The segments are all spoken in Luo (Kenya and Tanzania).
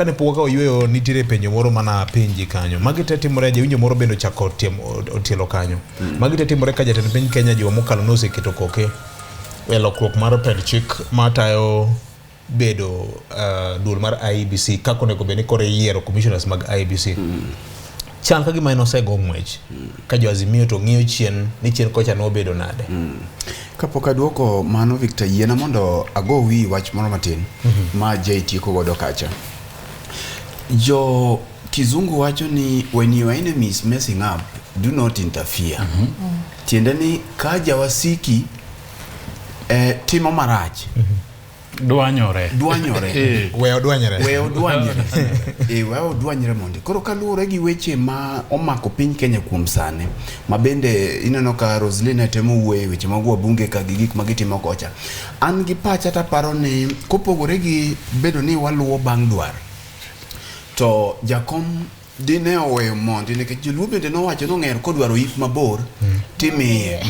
Kane pok wakawo yueyo nitiere penjo moro mana penji kanyo. Magi te timore jawinjo moro bende ochako otielo kanyo. Magi te timore ka jatend piny Kenya juma mokalo noseketo koke e lokruok mar pend chik matayo bedo duol mar IEBC kaka onego bed ni koro iyiero commissioners mag IEBC. Chal ka gima en osego ng'wech ka jo Azimio to ng'iyo chien ni chien kocha nobedo nade. Kapok aduoko mano Victor, yiena mondo ago wiyi wach moro matin ma Jay tieko godo kacha. Jo kizungu wacho ni when your enemy is messing up, do not interfere. Tiende ni ka jawasiki timo marach, Dwanyore. Dwanyore. We odwanyre. We odwanyre. We odwanyre mondi. Koro kaluwore gi weche ma omako piny Kenya kuom sani, ma bende ineno ka Roselyn temo wuoyo e weche mag wabunge ka gi gik ma gitimo kocha. An gi pacha taparo ni kopogore gi bedo ni waluwo bang' dwar, to jakom dine oweyo mondi nikech joluo bende nowacho ni ong'er kodwaro yik mabor timiye.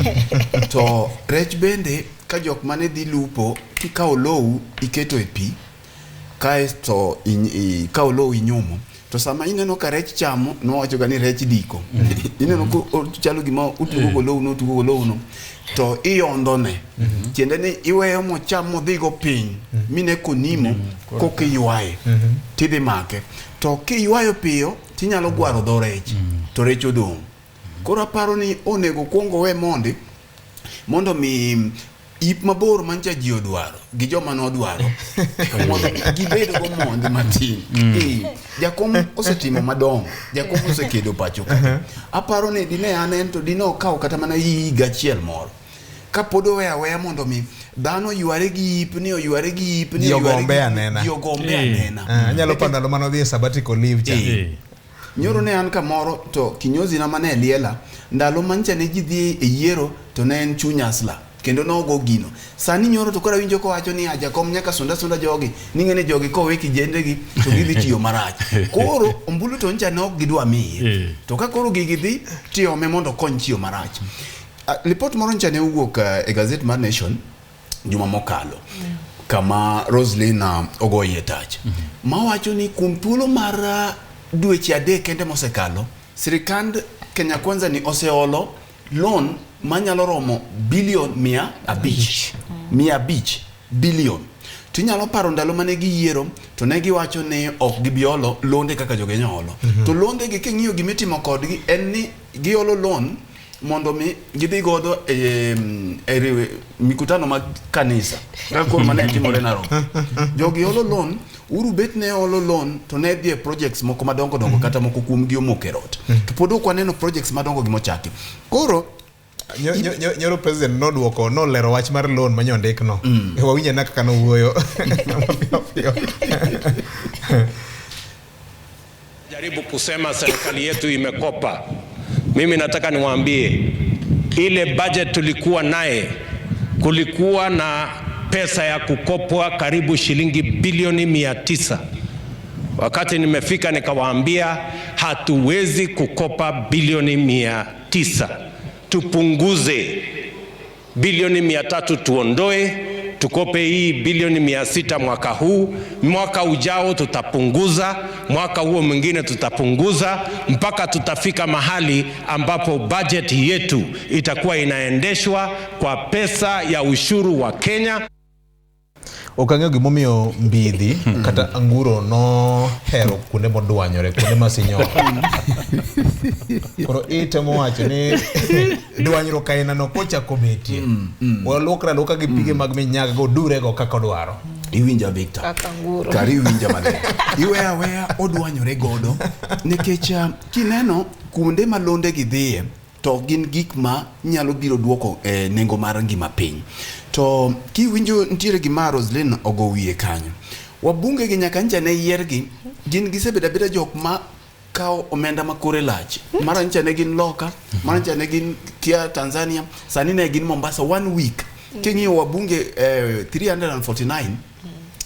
To rech bende ka jok mane dhi lupo kikawo lowu iketo e pi kaeto ikawo lowu inyumo to sama ineno ka rech chamo nowacho ga ni rech diko. Ineno ka chalo gima otugo go lowu no, otugo go lowu no to iyondhone. Tiende ni iweyo mocham modhigo piny mine konimo koka iywaye tidhi make. To kiywayo piyo tinyalo gwaro dho rech to rech odong'. Koro aparo ni onego kwong owe mondi mondo mi ip mabor mancha ji odwaro gi joma nodwaro mondo gibed go mondi matin. Jakom osetimo madongo, jakom osekedo pacho ka. Aparo ni dine an en to dine okawo kata mana higa achiel moro. Kapod owe aweya mondo mi dhano yware gi ip ni oyware gi ip ni Ji oyware ogombe gi ip, anena. ji ogombe anena. Anyalo paro ndalo mane odhi e sabbatical leave cha. Nyoro ne an kamoro to kinyozi na mane liela ndalo mancha ne ji dhi e yiero to ne en chuny asla kendo nogo gino. Sani nyoro to koro awinjo kowacho ni jakom nyaka sunda sunda jogi ning'e ni jogi kowe kijendegi to gidhi tiyo marach. Koro ombulu to ncha ne ok gidwa miye. To ka koro gigi dhi tiome mondo okony tiyo marach. Lipot moro ncha ne owuok e gazet mar Nation juma mokalo kama Roselyn ogoyie tach mawacho ni kuom thuolo mar dweche 3 kende mosekalo sirikand Kenya Kwanza ni oseolo loan manyalo romo bilion 500. 500 bilion. To inyalo paro ndalo mane giyiero to ne giwacho ni ok gibi olo londe kaka jogenya olo. To londe gi king'iyo gimitimo kodgi en ni giolo loan mondo mi gidhi godo e mikutano mag kanisa kaka koro mane timore Nairobi. Jogi olo loan, Uhuru bet ne olo loan to ne dhi e projects moko madongo dongo kata moko kuom gi omoko e rot. To pod ok waneno projects madongo gi mochaki. Koro Nyoro president noduoko nolero wach mar loan ma nyondik no. Wawinjo na kaka nowuoyo. Mapiyo piyo. Jaribu kusema serikali yetu imekopa. Mimi nataka niwaambie ile budget tulikuwa naye kulikuwa na pesa ya kukopwa karibu shilingi bilioni 900. Wakati nimefika nikawaambia hatuwezi kukopa bilioni 900. Tupunguze bilioni 300 tuondoe, tukope hii bilioni 600 mwaka huu, mwaka ujao tutapunguza, mwaka huo mwingine tutapunguza mpaka tutafika mahali ambapo budget yetu itakuwa inaendeshwa kwa pesa ya ushuru wa Kenya. Ok ang'eyo gimomiyo mbidhi kata anguro nohero kuonde modwanyore, kuonde masinyoro. Koro itemo wacho ni dwanyruok aina no kochako betie. Waluokre aluoka gi pige mag minyaga go dure go kaka odwaro. Iwinja Victor. Kaka anguro. Kari iwinja maber. Iweya aweya odwanyore godo nikech kineno kuonde ma londe gi dhiye to gin gik ma nyalo biro duoko nengo mar ngima piny. To kiwinjo nitiere gima Roselyn ogo wiye kanyo. Wabunge gi nyaka ncha ne yiergi, gin gisebedo abeda jok ma kawo omenda ma kore lach. Mara ncha ne gin loka, mara ncha ne gin kia Tanzania, sani ne gin Mombasa 1 week. King'iyo wabunge 349,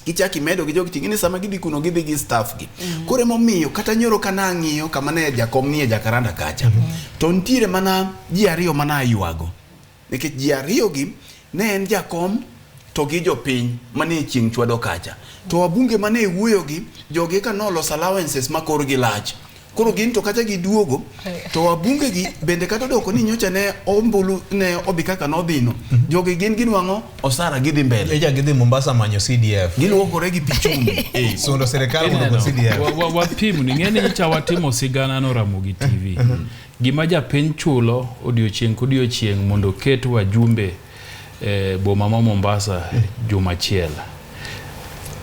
kichak imedo gi jogi ting'e ni sama gidhi kuno gidhi gi staff gi. Koro emomiyo kata nyoro ka nang'iyo kama ne jakom nie Jacaranda kacha, to nitiere mana ji ariyo mana aywago. Nikech ji ariyo gi ne en jakom to gi jopiny mane chieng' chwado kacha. To wabunge mane wuoyo gi jogi ka nolos allowances ma korgi lach. Koro gin to kata giduogo to wabunge gi bende kata odoko ni nyocha ne ombulu ne odhi kaka nodhino. Jogi gin ginwang'o osara gidhi mbele. Eja gidhi Mombasa manyo CDF. Giluokore gi pi chumbi. Sundo sirikal mondo go CDF. Wapim ni ng'eni nyocha watimo sigana no Ramogi TV. Gima japiny chulo odiochieng' kodiochieng' mondo oket wajumbe e boma ma Mombasa juma achiel.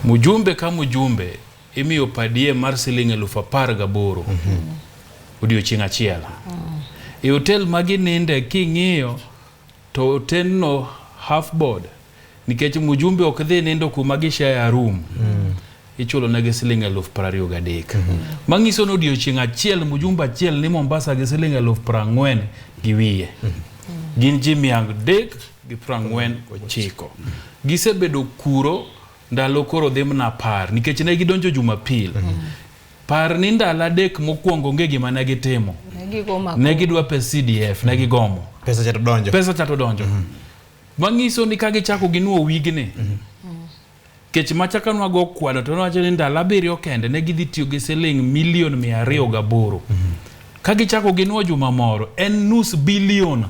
Mjumbe ka mjumbe imiyo per diem mar siling 18,000 odiochieng' achiel. E hotel ma gininde king'iyo to hotelno half board nikech mjumbe ok dhi nindo kuma gi share room. Ichulo negi siling 23,000. Manyiso ni odiochieng' achiel mjumbe achiel ni Mombasa gi siling 40,000 gi wiye. Gin ji 349. Gisebedo kuro ndalo koro dhi mana 10 nikech ne gidonjo Jumapil. Par ni ndalo 3 mokwongo onge gima ne gitimo. Ne gidwa pes CDF, ne gigomo. Pesa cha to donjo. Pesa cha to donjo. Manyiso ni ka gichako ginuo wigni. Kech machaka nwago kwano to nwacho ni ndalo 7 kende ne gidhi tiyo gi siling milion 208. Ka gichako ginuo juma moro en nus bilion.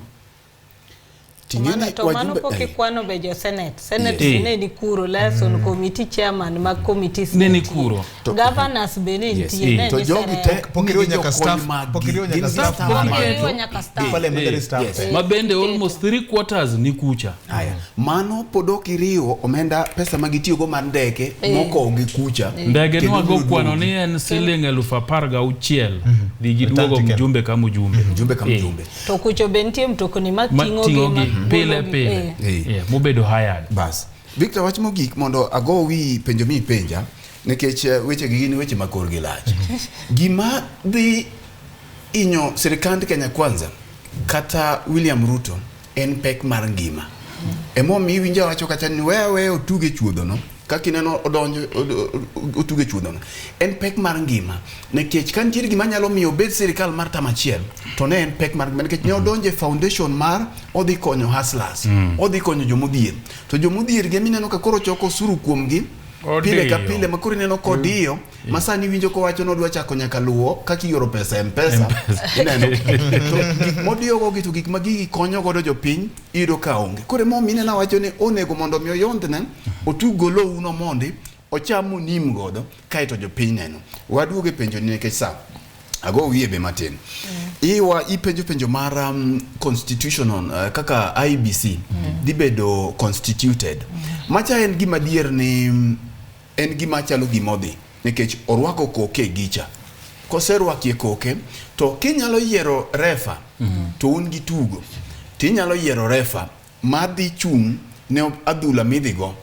To mano pok ikwano be jo Senate. Senate ne ni kuro, liaison committee chairman mag committees ne ni kuro. Governors be ne nitie, ne To ni jogi te Pok iriwo nigi nyaka jokony staff, maggi. pok iriwo nyaka Gin staff. staff Pok maggi. iriwo nyaka staff. Parliamentary staff. Ma bende almost 3/4 ni kucha. Aya, mano pod ok iriwo omenda pesa ma gitiyogo mar ndeke mokow gi kucha. Ndege Kendo nwago biro kwano duogo. ni en siling 16,000 dhi giduogo Return ticket. mjumbe ka mjumbe. Mjumbe ka mjumbe. To kucho be nitie mtokni mating'o gi Mating'o gi pile pile. Mobedo hired. Bas. Victor, wach mogik mondo ago wi penjo mi penja nikech weche gi gin weche ma korgi lach. Gima dhi inyo sirikand Kenya Kwanza kata William Ruto en pek mar ngima. Emomiyo iwinjo awacho kata ni weya weya otuge chuodhono kaka ineno odonjo otuge chuodhono. En pek mar ngima nikech ka nitiere gima nyalo miyo obed sirikal mar tam achiel to ne en pek mar ngima nikech ne odonjo e foundation mar odhi konyo hustlers, odhi konyo jomodhier. To jomodhier gi mineno ka koro choko osuru kuomgi pile ka pile ma koro ineno kodiyo ma sani iwinjo kowacho ni odwa chako nyaka luwo kaka ioro pesa e M-Pesa. Ineno? To gik modiyogo gi to gik ma gigi konyo godo jopiny iyudo ka onge. Koro emomiyo ineno awacho ni onego mondo mi oyondhne otug go lowuno mondi ocham monim godo kaeto jopiny neno. Waduogo e penjo ni nikech sa ago wiye be matin. Iwa ipenjo penjo mar constitutional kaka IEBC dhi bedo constituted. Macha en gima adier ni en gima chalo gima odhi nikech orwako koke gicha. Koserwakie koke to kinyalo yiero refa to un gi tugo tinyalo yiero refa madhi chung' ne adhula midhigo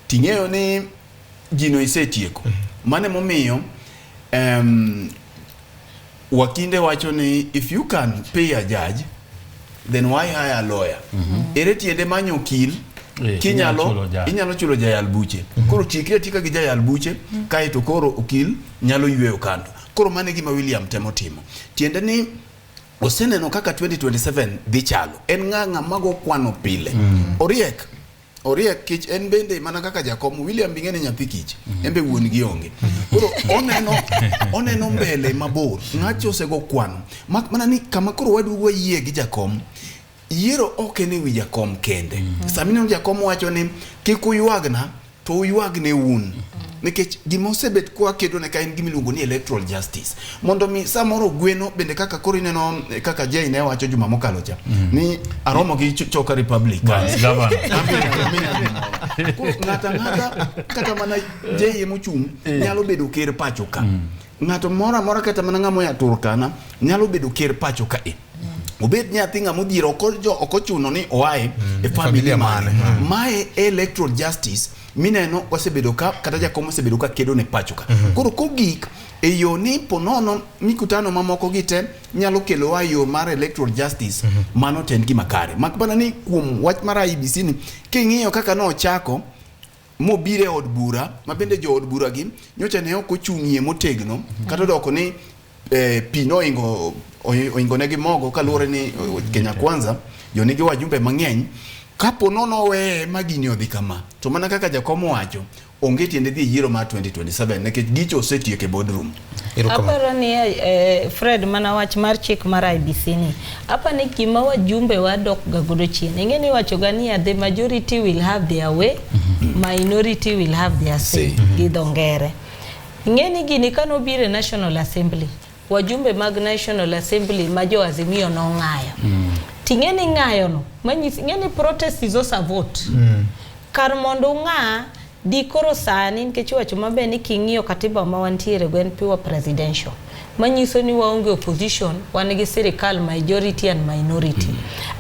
ting'eyo ni gino isetieko. Mano emomiyo wakinde wacho ni if you can pay a judge then why hire a lawyer? Ere tiende manyo okil kinyalo inyalo chulo jayal buche. Koro tiekri atika gi jayal buche kaeto koro okil nyalo yweyo kando. Koro mano e gima William temo timo. Tiende ni oseneno kaka 2027 dhi chalo. En ng'ama go kwano pile. Oriek. Oriek kich en bende mana kaka jakom William bing'e ni nyathi kich. En be wuon gi onge. Koro oneno mbele mabor. Ng'acho osego kwano. Mak mana ni kama koro waduogo wayie gi jakom. Yiero ok en ewi jakom kende. Sama ineno jakom wacho ni kik uywagna to uywagne un. Nikech gima osebet kwa kedo ne ka en gima iluongo ni electoral justice. Mondo mi samoro gweno bende kaka koro ineno kaka Jay ne wacho juma mokalo cha ni aromo gi Choka Republic. Ng'ata ng'ata kata mana Jay emochung' nyalo bedo ker pacho ka. Ng'ato moro amora kata mana ng'ama oya Turkana nyalo bedo ker pacho ka e. Obed nyathi ng'ama odhier ok ochuno ni oae e familia mane. Mae electoral justice mineno wasebedo ka kata jakom osebedo ka kedo ne pacho ka. Koro kogik e yo ni ponono mikutano mamoko gi te nyalo kelo wa yo mar electoral justice mano to en gima kare. Mak mana ni kuom wach mar IEBC ni king'iyo kaka nochako mobiro e od bura ma bende jo od bura gi nyocha ne ok ochung'ie motegno kata odoko ni pi noingo oingo negi mogo kaluwore ni Kenya Kwanza jo nigi wajumbe mang'eny. Kapo nono oweye ma gini odhi kama, to mana kaka jakom owacho, onge tiende dhi e yiero mar 2027 nikech gicho osetieko e boardroom. Erokamano. Aparo ni Fred mana wach mar chik mar IBC ni apa ni gima wajumbe wadok ga godo chien ing'e ni iwacho ga niya the majority will have their way minority will have their say gi dho ngere ing'e ni gini kanobiro e National Assembly wajumbe mag National Assembly ma jo Azimio nong'ayo ting'e ni ng'ayo no manyisi ing'e ni protest is also a vote kar mondo ung'a di koro sani nikech iwacho maber ni king'iyo katiba ma wantiere go en pure presidential manyiso ni waonge opposition wan gi sirikal majority and minority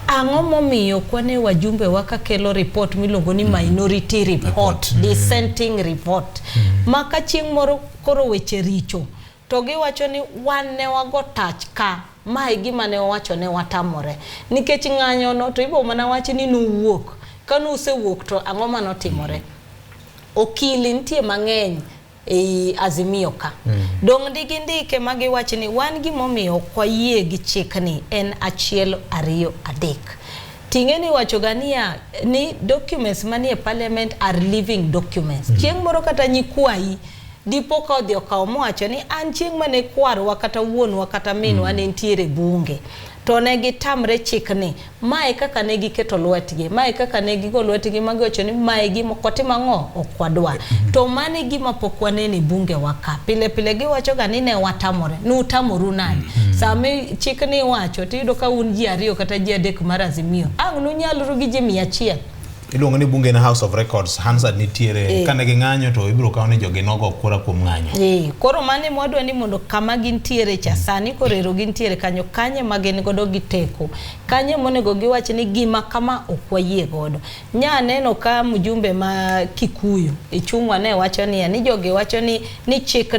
ang'o momiyo kwane wajumbe wa kakelo report miluongo ni minority report dissenting report ma ka chieng' moro koro weche richo to giwacho ni wan ne wago tach ka ma e gima ne wawacho ne watamore nikech ng'anyo no to ibo mana wach ni nuwuok ka nusewuok to ang'o manotimore okili nitie mang'eny ei Azimio ka dong' digi ndike ma giwach ni wan gimomiyo ok wayie gi chikni en 1 2 3 ting'e ni iwacho ga niya ni documents manie parliament are living documents chieng' moro kata nyikwayi dipo ka odhi okawo mowacho ni an chieng' mane kwarwa kata wuonwa kata minwa ne nitiere bunge to ne gitamre chikni mae kaka ne giketo lwetgi mae kaka ne gigo lwetgi ma giwacho ni mae gima ok watim ang'o ok wadwar to mano e gima pok waneno e bunge wa ka pile pile giwacho ga ni ne watamore nutamoru nade sama chikni iwacho tiyudo ka un ji 2 kata ji 3 mar Azimio ang' nunyalru gi ji 100 Iluongo ni bunge en House of Records, Hansard nitiere. Kane ging'anyo to ibiro kaw ni jogi nogo kura kuom ng'anyo. Koro mano ema wadwa ni mondo kama gintiere cha sani koro ero gintiere kanyo kanye ma gin godo gi teko kanye monego giwach ni gima kama ok wayie godo nya neno ka mjumbe ma Kikuyu Ichung'wa ne wacho niya ni jogi wacho ni chik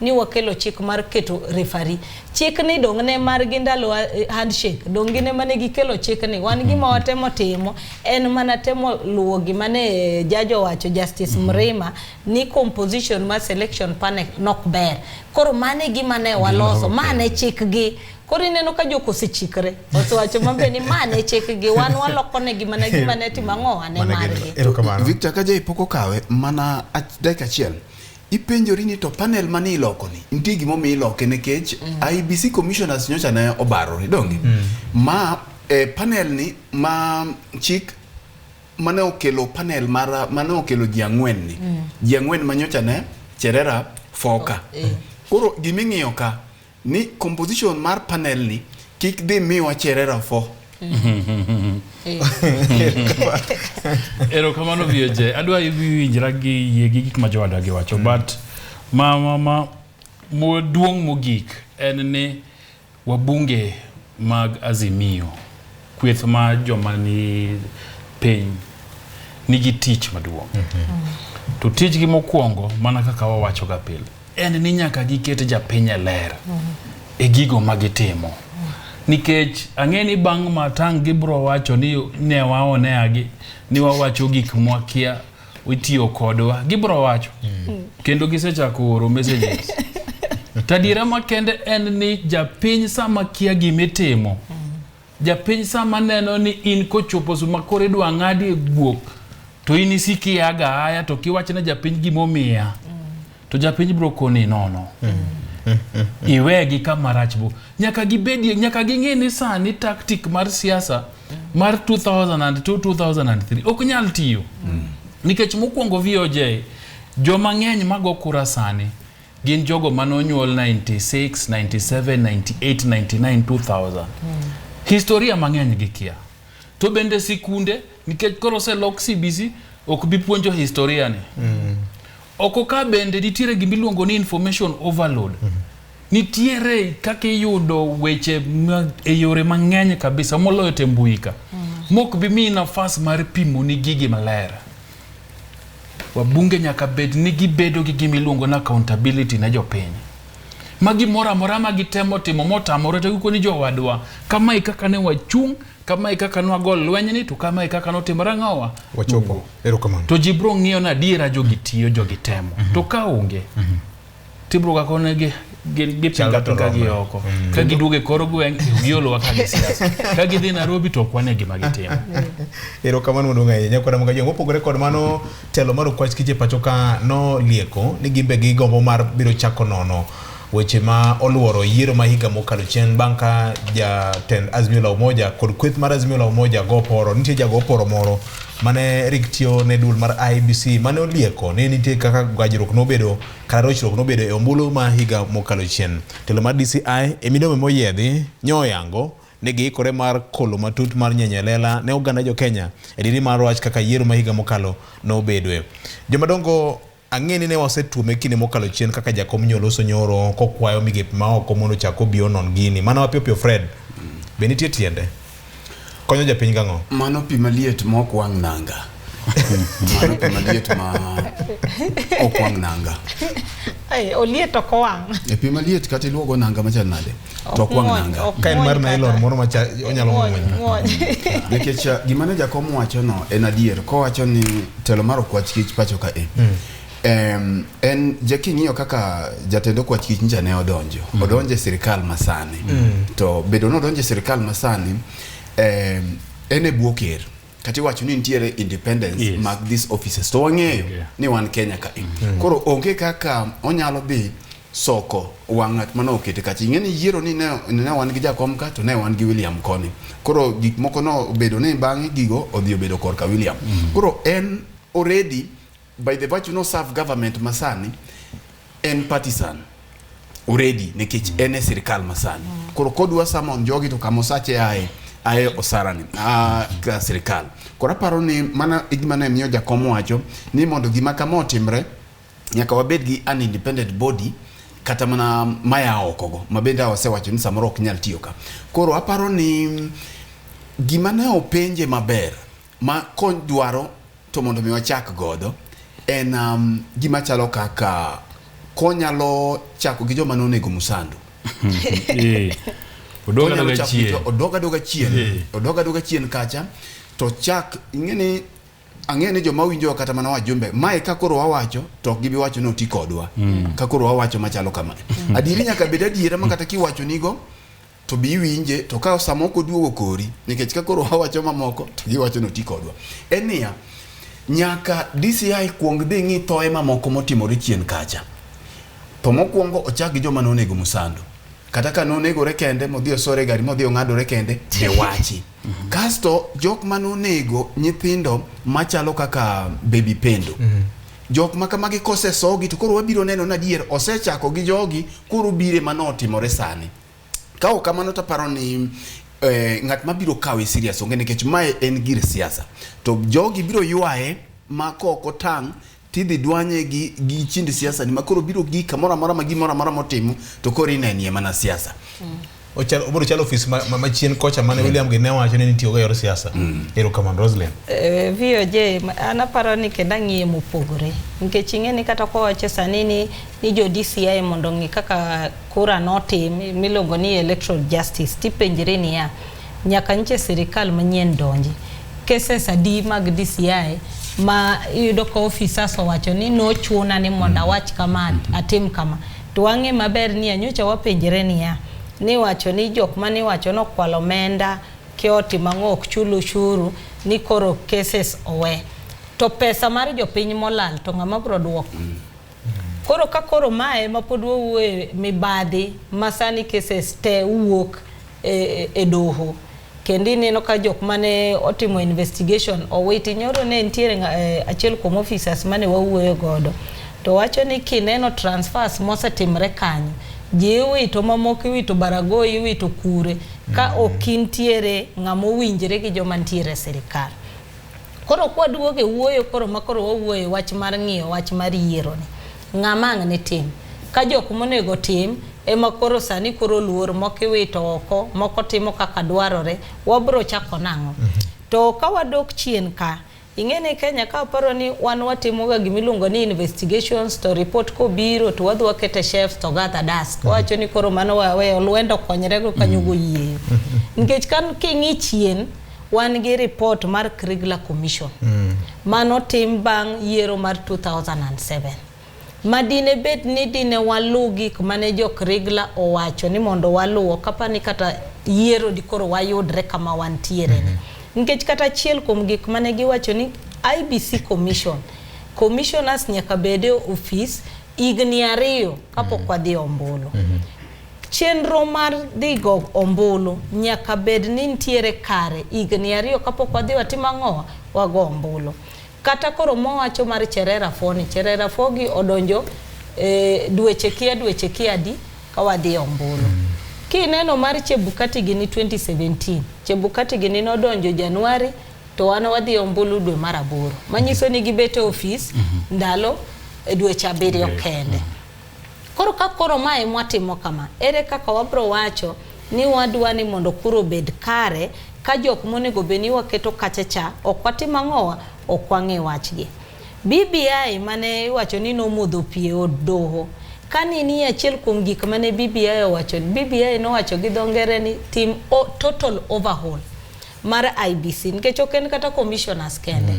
ni wakelo chik mar keto referee chik ni dong' ne margi ndalo handshake dong' gin ema ne gikelo chik ni wan gima watemo timo en mana temo luwo gima ne jaji owacho Justice Mrima ni composition mar selection panel nok ber koro mano e gima ne waloso ma ne chikgi koro ineno ka jok osechikre osewacho maber ni ma ne chikgi wan waloko negi mana gima ne timo ang'o ne margi. Erokamano. Victor Kajai pok okawe mana dakika achiel. Ipenjori ni to panel mane iloko ni nitie gimomiyo iloke nikech IEBC commissioners nyocha ne obarore donge ma panel ni ma chik mane okelo panel mar mane okelo ji 4 ni ji 4 manyocha ne Cherera Foka koro giming'iyo ka ni composition mar panel ni kik dhi miwa Cherera 4. Erokamano VJ. Adwa winjra gi yie gi gik ma jowadwa giwacho but ma maduong' mogik en ni wabunge mag Azimio kweth ma joma ni piny nigi tich maduong'. To tijgi mokwongo mana kaka wawacho ga pile en ni nyaka giket japiny e ler e gigo ma gitimo. Nikech ang'e ni bang' matang' gibro wacho ni ne waoneagi ni wawacho gik mwakia itiyo kodwa gibro wacho kendo gisechako oro messages. Tadiera makende en ni japiny sama kia gimitimo japiny sama neno ni in kochopo suma koro idwa ng'adi e guok to in isiki aga aya to kiwachne japiny gimomiya to japiny bro koni nono iwegi kama rach bo nyaka gibedie nyaka ging'e ni sani tactic mar siasa mar 2002 2003 ok nyal tiyo nikech mokwongo VOJ joma ng'eny mago kura sani gin jogo manonyuol 96 97 98 99 2000 historia mang'eny gikia to bende sikunde nikech koro oselok CBC ok bi puonjo historia ni oko ka bende nitiere gimiluongo ni information overload nitiere kaka iyudo weche e yore mang'eny kabisa moloyo te mbui ka mok bi miyi nafas mar pimo ni gigi maler wabunge nyaka bed ni gibedo gi gimiluongo ni accountability ne jopiny ma gimoro amora ma gitemo timo motamore to gikoni jowadwa kamae kaka ne wachung' kamae kaka nwago lwenyni to kamae kaka notimore ang'owa Wachopo. Erokamano. to ji bro ng'iyo ni adiera jogi tiyo jogi temo to ka onge tibro ga konegi Gin gipinga pinga gi oko. Ka giduogo e kor gweng' to giolowa ka gi siasa. Ka gidhi Nairobi to ok wane gima gitimo. Erokamano maduong' ahinya nyakwara Magaji. Mopogore kod mano, telo mar okwach kiche pacho ka nolieko ni gimbe gigombo mar biro chako nono weche ma oluoro yiero ma higa mokalo chien bang' ka jatend Azimio la Umoja kod kweth mar Azimio la Umoja go poro. Nitie jago poro moro mane rik tiyo ne duol mar IEBC mane olieko ni nitie kaka gajruok nobedo kata rochruok nobedo e ombulu ma higa mokalo chien. Telo mar DCI e milome moyiedhi nyoyango ni giikore mar kolo matut mar nyenyo e lela ne oganda jo Kenya e diri mar wach kaka yiero ma higa mokalo nobedoe. Jomadongo ang'e ni ne wasetuome kinde mokalo chien kaka jakom nyoloso nyoro kokwayo migepe ma oko mondo ochak obi onon gini. Mana mapiyo piyo Fred, be nitie tiende? Konyo japiny gang'o? Mano pi maliet ma ok wang' nanga. Mano pi maliet ma ok wang' nanga. Ai, oliet ok owang'. E pi maliet kata iluogo nanga machal nade to ok wang' nanga. Ka en mar nylon moro macha onyalo muony. muony. Nikech gima ne jakom wacho no en adier kowacho ni telo mar okwach kich pacho ka e. En ja king'iyo kaka jatend okwach kich ncha ne odonjo. Odonjo e sirikal masani. To bedo ni odonjo e sirikal masani en e bwo ker. Kata iwacho ni nitiere independence mag these offices to wang'eyo ni wan Kenya ka e. Koro onge kaka onyalo dhi soko wang' ng'at mane okete kacha. Ing'e ni yiero ni ne wan gi jakom ka to ne wan gi William koni. Koro gik moko no obedo ni bang'e gigo odhi obedo korka William. Koro en already by the virtue no serve government masani en partisan already nikech en e sirikal masani. Koro kodwa summon jogi to kama osache ae ae osarani ka sirikal. Koro aparo ni mana gima ne miyo jakom wacho ni mondo gima kama otimre nyaka wabed gi an independent body kata mana maya oko go ma bende wasewacho ni samoro ok nyal tiyo ka. Koro aparo ni gima ne openje maber ma kony dwaro to mondo mi wachak godo en gima chalo kaka konyalo chako gi joma nonego Musandu. Odog adoga chien. Odog adoga chien. Odog adoga chien kacha to chak ing'e ni ang'e ni joma winjowa kata mana wajumbe mae ka koro wawacho to ok gibi wacho ni oti kodwa. Ka koro wawacho machalo kama. Adieri nyaka bed adiera ma kata kiwacho nigo to bi iwinje to ka sama ok oduogo kori nikech ka koro wawacho mamoko to giwacho ni oti kodwa. En niya, nyaka DCI kuong dhi ng'i thoe mamoko motimore chien kacha. To mokwongo ochak gi joma nonego Musandu. Kata ka nonegore kende modhi osore e gari modhi ong'adore kende be wachi. Kasto jok manonego nyithindo machalo kaka Baby Pendo. Jok ma kamagi kosesogi to koro wabiro neno ni adier osechako gi jogi koro bire manotimore sani. Ka ok kamano to aparo ni ng'at mabiro kawe serious onge nikech mae en gir siasa. To jogi biro ywaye ma kok otang' tidhi dwanye gi chind siasa ni ma koro biro gik kamoro amora ma gimoro amora motimo to koro inenie mana siasa. Obiro chalo ofis machien kocha mane William gi ne wacho ni nitiyogo e yor siasa. Erokamano Roslyn. VOJ, an aparo ni kendo ang'iye mopogore. Nikech ing'e ni kata kowacho sani ni jo DCI mondo ong'i kaka kura notim miluongo ni electoral justice, tipenjri niya, nyaka nyiche sirikal manyien donji. Cases adi mag DCI ma iyudo ka officers owacho ni nochuna ni mondo awach kama, atim kama. To wang'e maber ni nyocha wapenjre niya, ni wacho ni jok mane wacho nokwalo omenda kiotimo ang'o ok chul ushuru ni koro cases owe. To pesa mar jopiny molal to ng'ama biro duoko? Koro ka koro mae ma pod wawuoye mibadhi ma sani cases te wuok e doho. Kendo ineno ka jok mane otimo investigation owiti. Nyoro ne nitiere achiel kuom officers mane wawuoyo godo. To wacho ni kineno transfers mosetimre kanyo, ji iwito mamoko iwito Baragoi, iwito kure, ka ok intiere ng'ama owinjre gi joma nitiere e sirikal. Koro kwaduogo e wuoyo koro ma koro wawuoyo wach mar ng'iyo wach mar yiero ni. Ng'ama ang' ne tim? Ka jok monego tim ema koro sani koro luor moko iwito oko, moko timo kaka dwarore, wabro chako nang'o? To ka wadok chien ka, ing'e ni Kenya ka aparo ni wan watimoga gimiluongo ni investigations to report kobiro to wadhi wakete shelves to gather dust. Wacho ni koro mano waweyo lwendo okonyre go kanyo goyieyo. Nikech kan king'i chien, wan gi report mar Kriegler Commission. Mano tim bang' yiero mar 2007. Ma dine bed ni dine waluw gik mane jo Kriegler owacho ni mondo waluw, ok apar ni kata yiero dikoro wayudre kama wantiere ni. Nikech kata achiel kuom gik mane giwacho ni IEBC Commission, commissioners nyaka bed e ofis higni 2 kapok wadhi ombulu. Chenro mar dhi go ombulu nyaka bed ni nitiere kare higni 2 kapok wadhi watimo ang'owa, wago ombulu. Kata koro mowacho mar Cherera 4 ni, Cherera 4 gi odonjo dweche kia adi ka wadhi ombulu. Kineno mar Chebukati gini 2017, Chebukati gini nodonjo Januari to wan wadhi ombulu dwe mar 8. Manyiso ni gibet e ofis ndalo dweche 7 kende. Koro ka koro mae mwatimo kama, ere kaka wabro wacho ni wadwa ni mondo kura obed kare ka jok monego bed ni waketo kacha cha ok watim ang'owa, ok wang'e wachgi. BBI mane iwacho ni nomodho pi e od doho, kani ni achiel kuom gik mane BBI owacho, BBI nowacho gi dho ngere ni tim total overhaul mar IEBC, nikech ok en kata commissioners kende.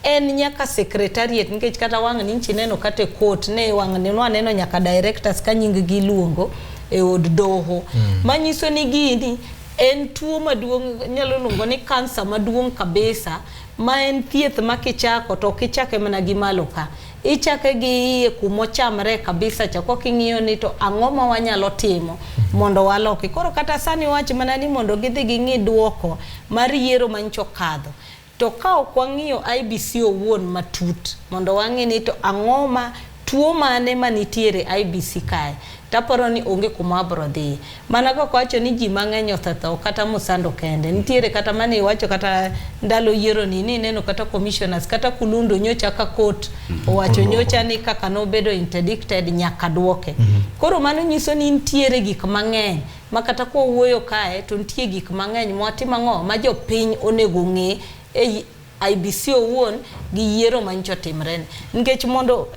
En nyaka secretariat, nikech kata wang' ni nchi neno kata e court ne wang' ni nwaneno nyaka directors ka nying gi iluongo e od doho. Manyiso ni gini en tuo maduong', nyalo luongo ni kansa maduong' kabisa, ma en thieth ma kichako to ok ichake mana gi malo ka. Ichake gi iye kumochamre kabisa cha koka ing'iyo ni to ang'o ma wanyalo timo mondo waloki. Koro kata sani wach mana ni mondo gidhi ging'i duoko mar yiero manyocha okadho. To ka ok wang'iyo IEBC owuon matut mondo wang'i ni to ang'o ma tuo mane manitiere IEBC kae, taparo ni onge kuma wabro dhiye. Mana kaka wacho ni ji mang'eny osetho kata Musando kende. Nitiere kata mane iwacho kata ndalo yiero ni ineno kata commissioners kata Kulundu nyocha ka court owacho nyocha ni kaka nobedo interdicted nyaka duoke. Koro mano nyiso ni nitiere gik mang'eny ma kata kwa wuoyo kae to nitie gik mang'eny mwatimo ang'o ma jopiny onego ng'e e IEBC owuon gi yiero manyocha otimre ni. Nikech mondo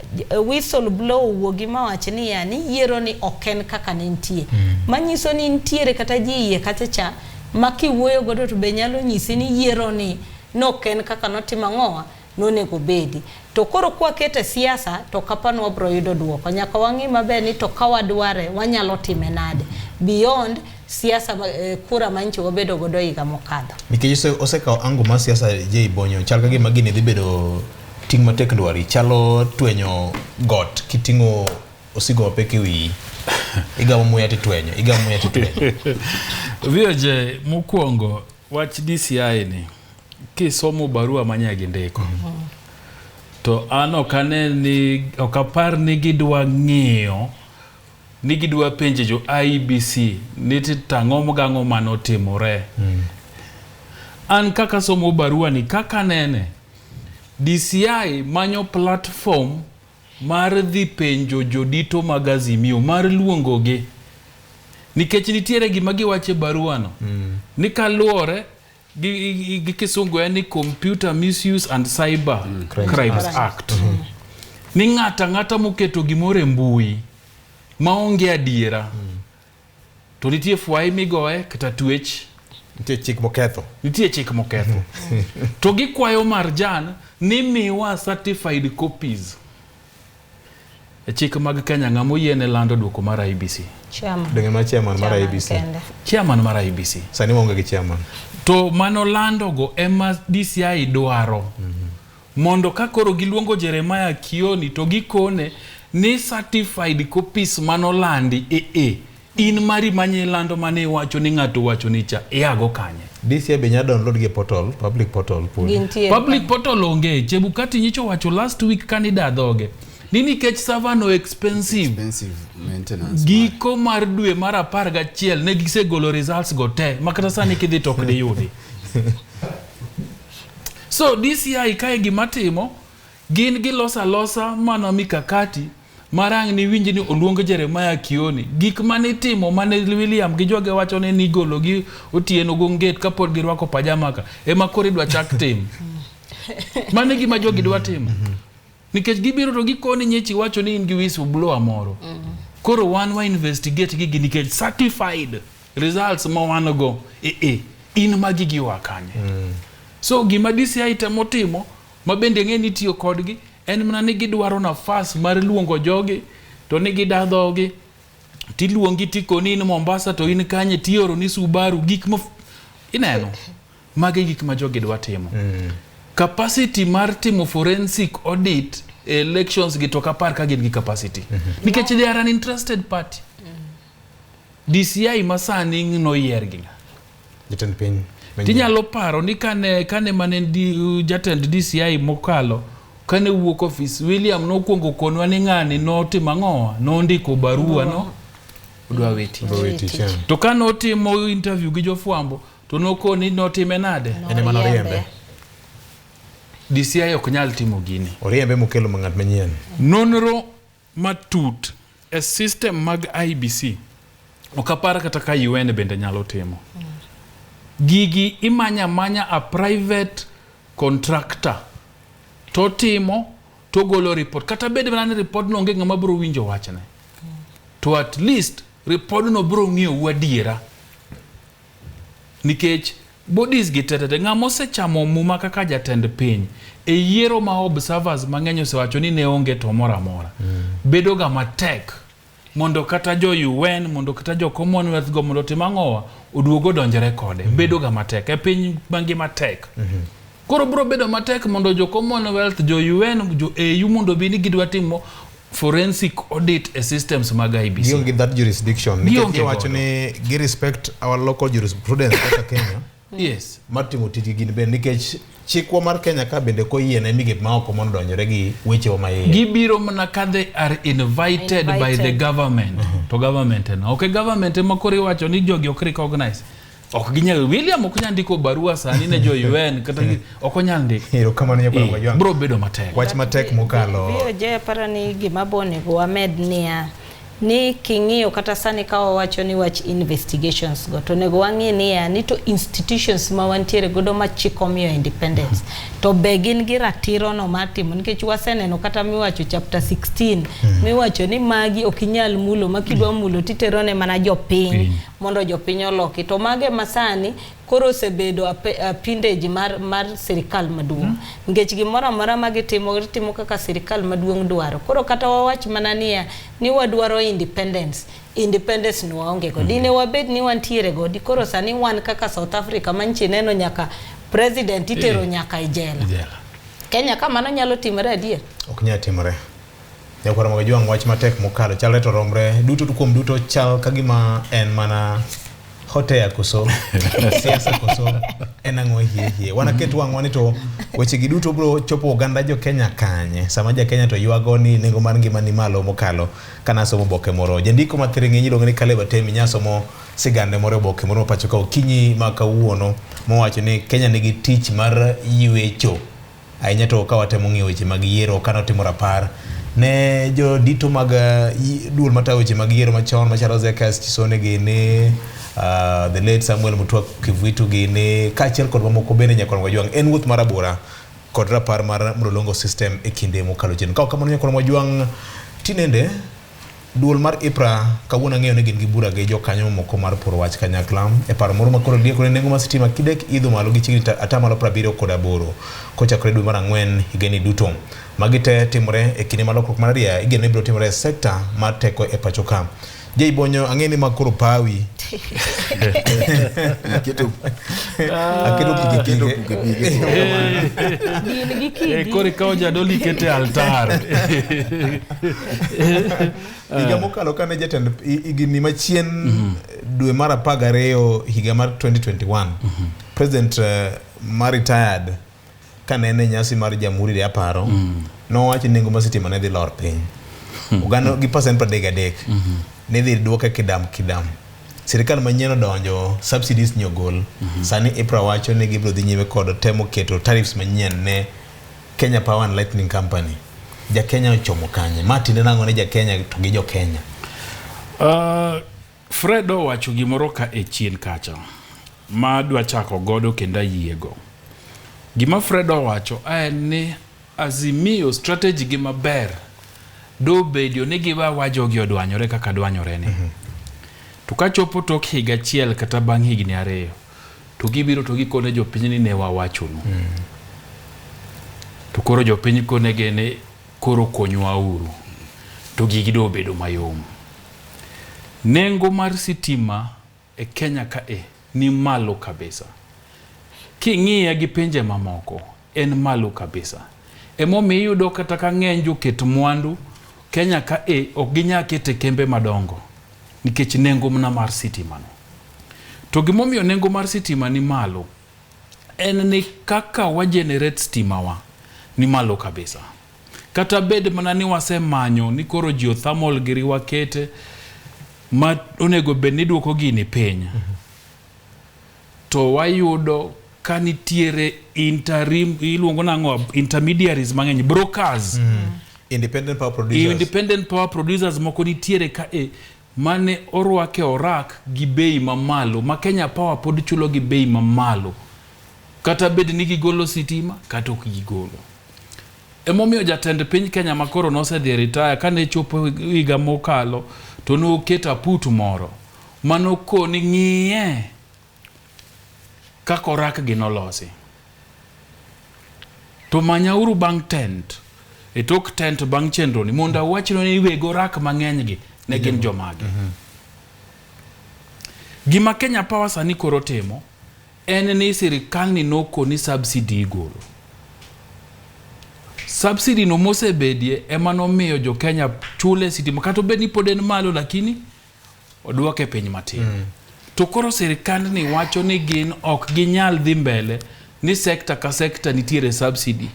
whistle blow owuogi mawach niya ni yiero ni ok en kaka ne nitie. Manyiso ni nitiere kata ji iye kacha cha ma kiwuoyo godo to be nyalo nyisi ni yiero ni nok en kaka notimo ang'owa nonego bedi. To koro kwakete siasa to kapano wabro yudo duoko. Nyaka wang'i maber ni to ka wadware wanyalo time nade beyond siasa kura manyocha wabedo godo higa mokadho. Nikech osekawo ango mar siasa J Bonyo, chal ka gima gini dhi bedo ting' matek dwari, chalo twenyo got kiting'o osigo mapek e wiyi. Igamo muya titwenyo, igamo muya titwenyo. VOJ mokwongo wach DCI ni kisomo barua manye gindiko to an ok ane ni ok apar ni gidwa ng'iyo ni gidwa penjo jo IEBC ni tang'o gang'o manotimore. An kaka somo barua ni kaka nene DCI manyo platform mar dhi penjo jodito mag Azimio mar luongogi nikech nitiere gima giwacho e barua no ni kaluwore gi kisungu en ni Computer Misuse and Cyber Crimes Act ni ng'ato ang'ata moketo gimoro e mbui maonge adiera to nitie fwai migoye kata twech. Nitie chik moketho. Nitie chik moketho. To gikwayo Marjan ni miwa certified copies. E chik mag Kenya ng'ama oyiene lando duoko mar IEBC? Chairman. Donge ma chairman mar IEBC. Chairman mar IEBC. Sani waonge gi chairman. To mano landogo ema DCI dwaro. Mondo ka koro giluongo Jeremiah Kioni to gikone ni certified copies manolandi in mari manye lando mane iwacho ni ng'ato wacho ni cha iago kanye. DCI be nyalo download gi e portal, public portal podi. Gintie. Public portal onge. Chebukati nyicho wacho last week kani da dhoge ni nikech server no expensive. Expensive maintenance. Giko mar dwe mar 11 ne gisegolo results go te makata sani kidhi to ok diyudi. So DCI kae gima timo gin giloso alosa mana mikakati marang' ni winji ni oluong Jeremiah Kioni gik mane itimo mane William gi joge wacho ni nigolo gi Otieno Gonget kapod girwako pajama ka ema koro idwa chak tim. Mano e gima jogi dwa timo. Nikech gibiro to gikoni nyechi wacho ni in gi whistleblower moro. Koro wan wa investigate gigi nikech certified results ma wan go in magi giwa kanye. So gima DCI temo timo ma bende ng'e ni tiyo kodgi En mana ni gidwaro nafas mar luongo jogi to ni gida dhogi tiluongi tikoni in Mombasa to in kanye tioro ni Subaru gik ma ineno magi gik ma jogi dwa timo. Capacity mar timo forensic audit e elections gi to ok apar ka gin gi capacity nikech they are an interested party. DCI masani noyier gi ng'a? Jatend piny. Tinyalo paro ni kane kane mane di, jatend DCI mokalo kane wuok ofis William nokwongo konwa ni ng'ani notimo ang'owa nondiko barua no odwa we tich. Odwa we tich, yeah. To ka notimo interview gi jofwambo to nokoni notime nade? En ema noriembe. DCI ok nyal timo gini. Oriembe mokelo ma ng'at manyien. Nonro matut e system mag IEBC ok apar kata ka UN bende nyalo timo. Gigi imanya manya a private contractor to timo to golo report kata bed mana ni report no onge ng'ama biro winjo wachne to at least report no biro ng'iyo adiera nikech bodies gi tetete ng'ama osechamo muma kaka jatend piny e yiero ma observers mang'eny osewacho ni ne onge to moro amora bedo ga matek mondo kata jo UN mondo kata jo Commonwealth go mondo otim ang'owa oduog odonjre kode bedo ga matek e piny mangima tek koro biro bedo matek mondo jo Commonwealth jo UN jo AU mondo bi ni gidwa timo forensic audit e systems mag IEBC Gionge gi that jurisdiction. Nikech Gionge giwacho godo. ni gi respect our local jurisprudence kaka Kenya. yes mar timo tijgi gin bende nikech chikwa mar Kenya ka bende koyiene migepe ma oko mondo odonjore gi wechewa ma iye. gibiro mana ka they are invited, by the Invited. government to government en ok e government ema koro iwacho ni jogi ok recognize ok ginyal William ok nyal ndiko barua sani ne jo UN kata ok onyal ndiko Erokamano nyakwar Eh, Wajwang'. bro bedo matek Wach matek mokalo. VOJ aparo ni gima bo onego wamed niya ni king'iyo kata sani ka wawacho ni wach investigations go to onego wang'i niya ni to institutions ma wantiere godo ma chik omiyo independence to be gin gi ratiro no mar timo nikech waseneno kata miwacho chapter 16 miwacho ni magi ok inyal mulo ma kidwa mulo titero ne mana jopiny Piny. mondo jopiny oloki to mage masani koro osebedo appendage mar, mar sirikal maduong' nikech gimoro amora ma gitimo gitimo kaka sirikal maduong' dwaro koro kata wawach mana niya ni wadwaro independence independence no waonge go dine wabed ni wantiere go di koro sani wan kaka South Africa manchi neno nyaka president itero Eh. nyaka e jela Jela. Kenya ka mano nyalo timore adier Ok nyal timore. Nyakwar Wajwang' wach matek mokalo chalre to romre duto to kuom duto chal ka gima en mana hot air koso siasa koso en ang'o hie hie wanaket wang'wa ni to weche gi duto biro chopo oganda jo Kenya kanye sama ja Kenya to ywago ni nengo mar ngima ni malo mokalo kana somo oboke moro jandiko ma thiring'inyi iluongo ni Caleb Atemi nyasomo sigande moro e oboke moro ma pacho ka okinyi ma kawuono mowacho ni Kenya nigi tich mar ywecho ahinya to ka watemo ng'iyo weche mag yiero ka notimo rapar ne jodito mag duol matayo weche mag yiero machon machalo Zacchaeus Chisone gini the late Samuel Mutua Kivuitu gini kaachiel kod mamoko bende Nyakwar Wajwang' en wuoth mar abora kod rapar mar mlolongo system e kinde mokalo chien. Ka ok kamano Nyakwar Wajwang' tinende duol mar IPRA kawuono ang'eyo ni gin gi bura gi jokanyo mamoko mar poro wach kanyakla e paro moro ma koro lieko ne nengo mar sitima kidek idho malo gi chiegni 78% kochakore dwe mar ang'wen higani duto. Magi te timore e kinde ma lokruok mar ariya igeno ni biro timore e sekta mar teko e pacho ka. Jay Bonyo ang'e ni ma koro pawi. Aketo Aketo pige aketo pige. puke pige. gin gi Eh, kidi koro ikawo jadolo ikete altar Higa mokalo kane jatend higni machien dwe mar 12 higa mar 2021 president ma retired kane en e nyasi mar jamhuri de aparo nowacho ni nengo mar sitima ne dhi lor piny oganda gi percent 33 ne dhi duoke kidam kidam sirikal manyien odonjo subsidies ni ogol sani IPRA wacho ni gibiro dhi nyime kod temo keto tariffs manyien ne Kenya Power and Lightning Company ja Kenya ochomo kanye ma tiende nang'o ne ja Kenya to gi jo Kenya Fred owacho gimoro ka e chien kacha ma adwa chako godo kendo ayiego. Gima Fred owacho en ni Azimio strategy gi maber dobedo ni giwa wa jogi odwanyore kaka dwanyore ni. To kachopo tok higa achiel kata bang' higni ariyo to gibiro to gikone jopiny ni ne wawachonu. To koro jopiny konegi ni Koro konywa uru. To gigi do obedo mayom. Nengo mar sitima e Kenya kae ni malo kabisa. King'iye gi pinje mamoko, en malo kabisa. Emomiyo iyudo kata ka ng'eny joket mwandu Kenya kae ok ginyal kete kembe madongo nikech nengo mana mar sitima no. To gimomiyo nengo mar sitima ni malo en ni kaka wa generate stima wa ni malo kabisa. Kata bed mana ni wasemanyo ni koro geothermal giri wakete ma onego bed ni duoko gini piny. To wayudo ka nitiere interim iluongo nang'o intermediaries mang'eny brokers. Independent power producers. Independent power producers moko nitiere ka e mane orwake orak gi bei mamalo ma Kenya Power pod chulo gi bei mamalo kata bed ni gigolo sitima kata ok gigolo. Emomiyo jatend piny Kenya ma koro nosedhi e retire kane chopo higa mokalo to noketo aput moro manokoni ng'iye kaka orak gi nolosi. To manyauru bang' tent e tok tent bang' chenro ni mondo awachnu ni weg orak mang'eny gi ne gin jomage. Gima Kenya Power sani koro timo en ni sirikal ni nokoni subsidy igolo. Subsidy no mosebedie ema nomiyo jo Kenya chule sitima kata obed ni pod en malo lakini oduoke piny matin. To koro sirikandni wacho ni gin ok ginyal dhi mbele ni sekta ka sekta nitiere subsidy.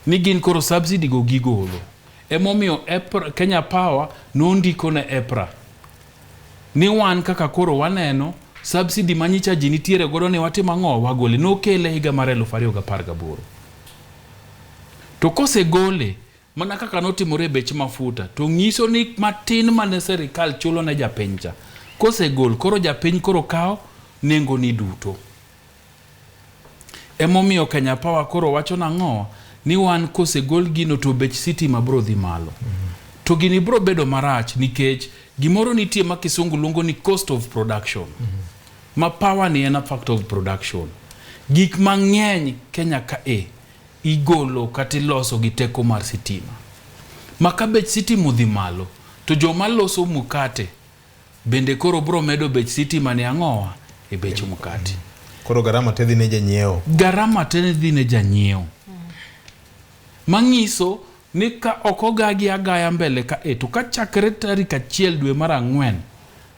Ni gin koro subsidy go gigolo. Emomiyo EPRA, Kenya Power nondiko ne EPRA ni wan kaka koro waneno subsidy manyicha ji nitiere godo ni watimo ang'o wagole. Nokele higa mar 2018. To kosegole mana kaka notimore e bech mafuta to nyiso ni matin mane sirikal chulo ne japiny cha kosegol koro japiny koro kawo nengo ni duto. Emomiyo Kenya Power koro wacho nang'o ni wan kosegol gino to bech sitima bro dhi malo. To gini bro bedo marach nikech gimoro nitie ma kisungu luongo ni cost of production. Ma power ni en a factor of production. Gik mang'eny Kenya ka e igolo kata iloso gi teko mar sitima. Ma ka bech sitima odhi malo to joma loso mukate bende koro bro medo bech sitima ni ang'owa e bech mukate. Koro garama te dhi ne janyiewo. Garama te dhi ne janyiewo. Manyiso ni ka ok ogagi agaya mbele ka e to ka chakre tarik 1 dwe mar 4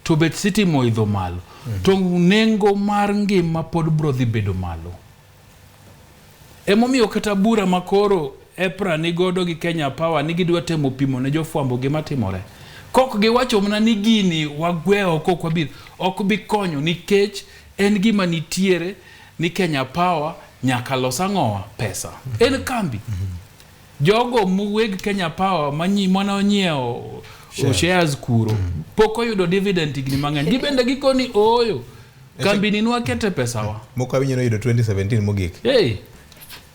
to bech sitima oidho malo to nengo mar ngima pod bro dhi bedo malo. Emomiyo kata bura makoro EPRA nigodo gi Kenya Power ni gidwa temo pimo ne jofwambo gima timore. Kok giwacho mana ni gini wagwe oko ok wabiro, ok bi konyo nikech en gima nitiere ni Kenya Power nyaka los ang'owa pesa. En kambi. Jogo weg Kenya Power mane onyiewo shares kuro pok oyudo dividend higni mang'eny. Gibende gikoni ooyo. Kambi ni nwakete pesawa. Moko awinjo noyudo 2017 mogik. Hey,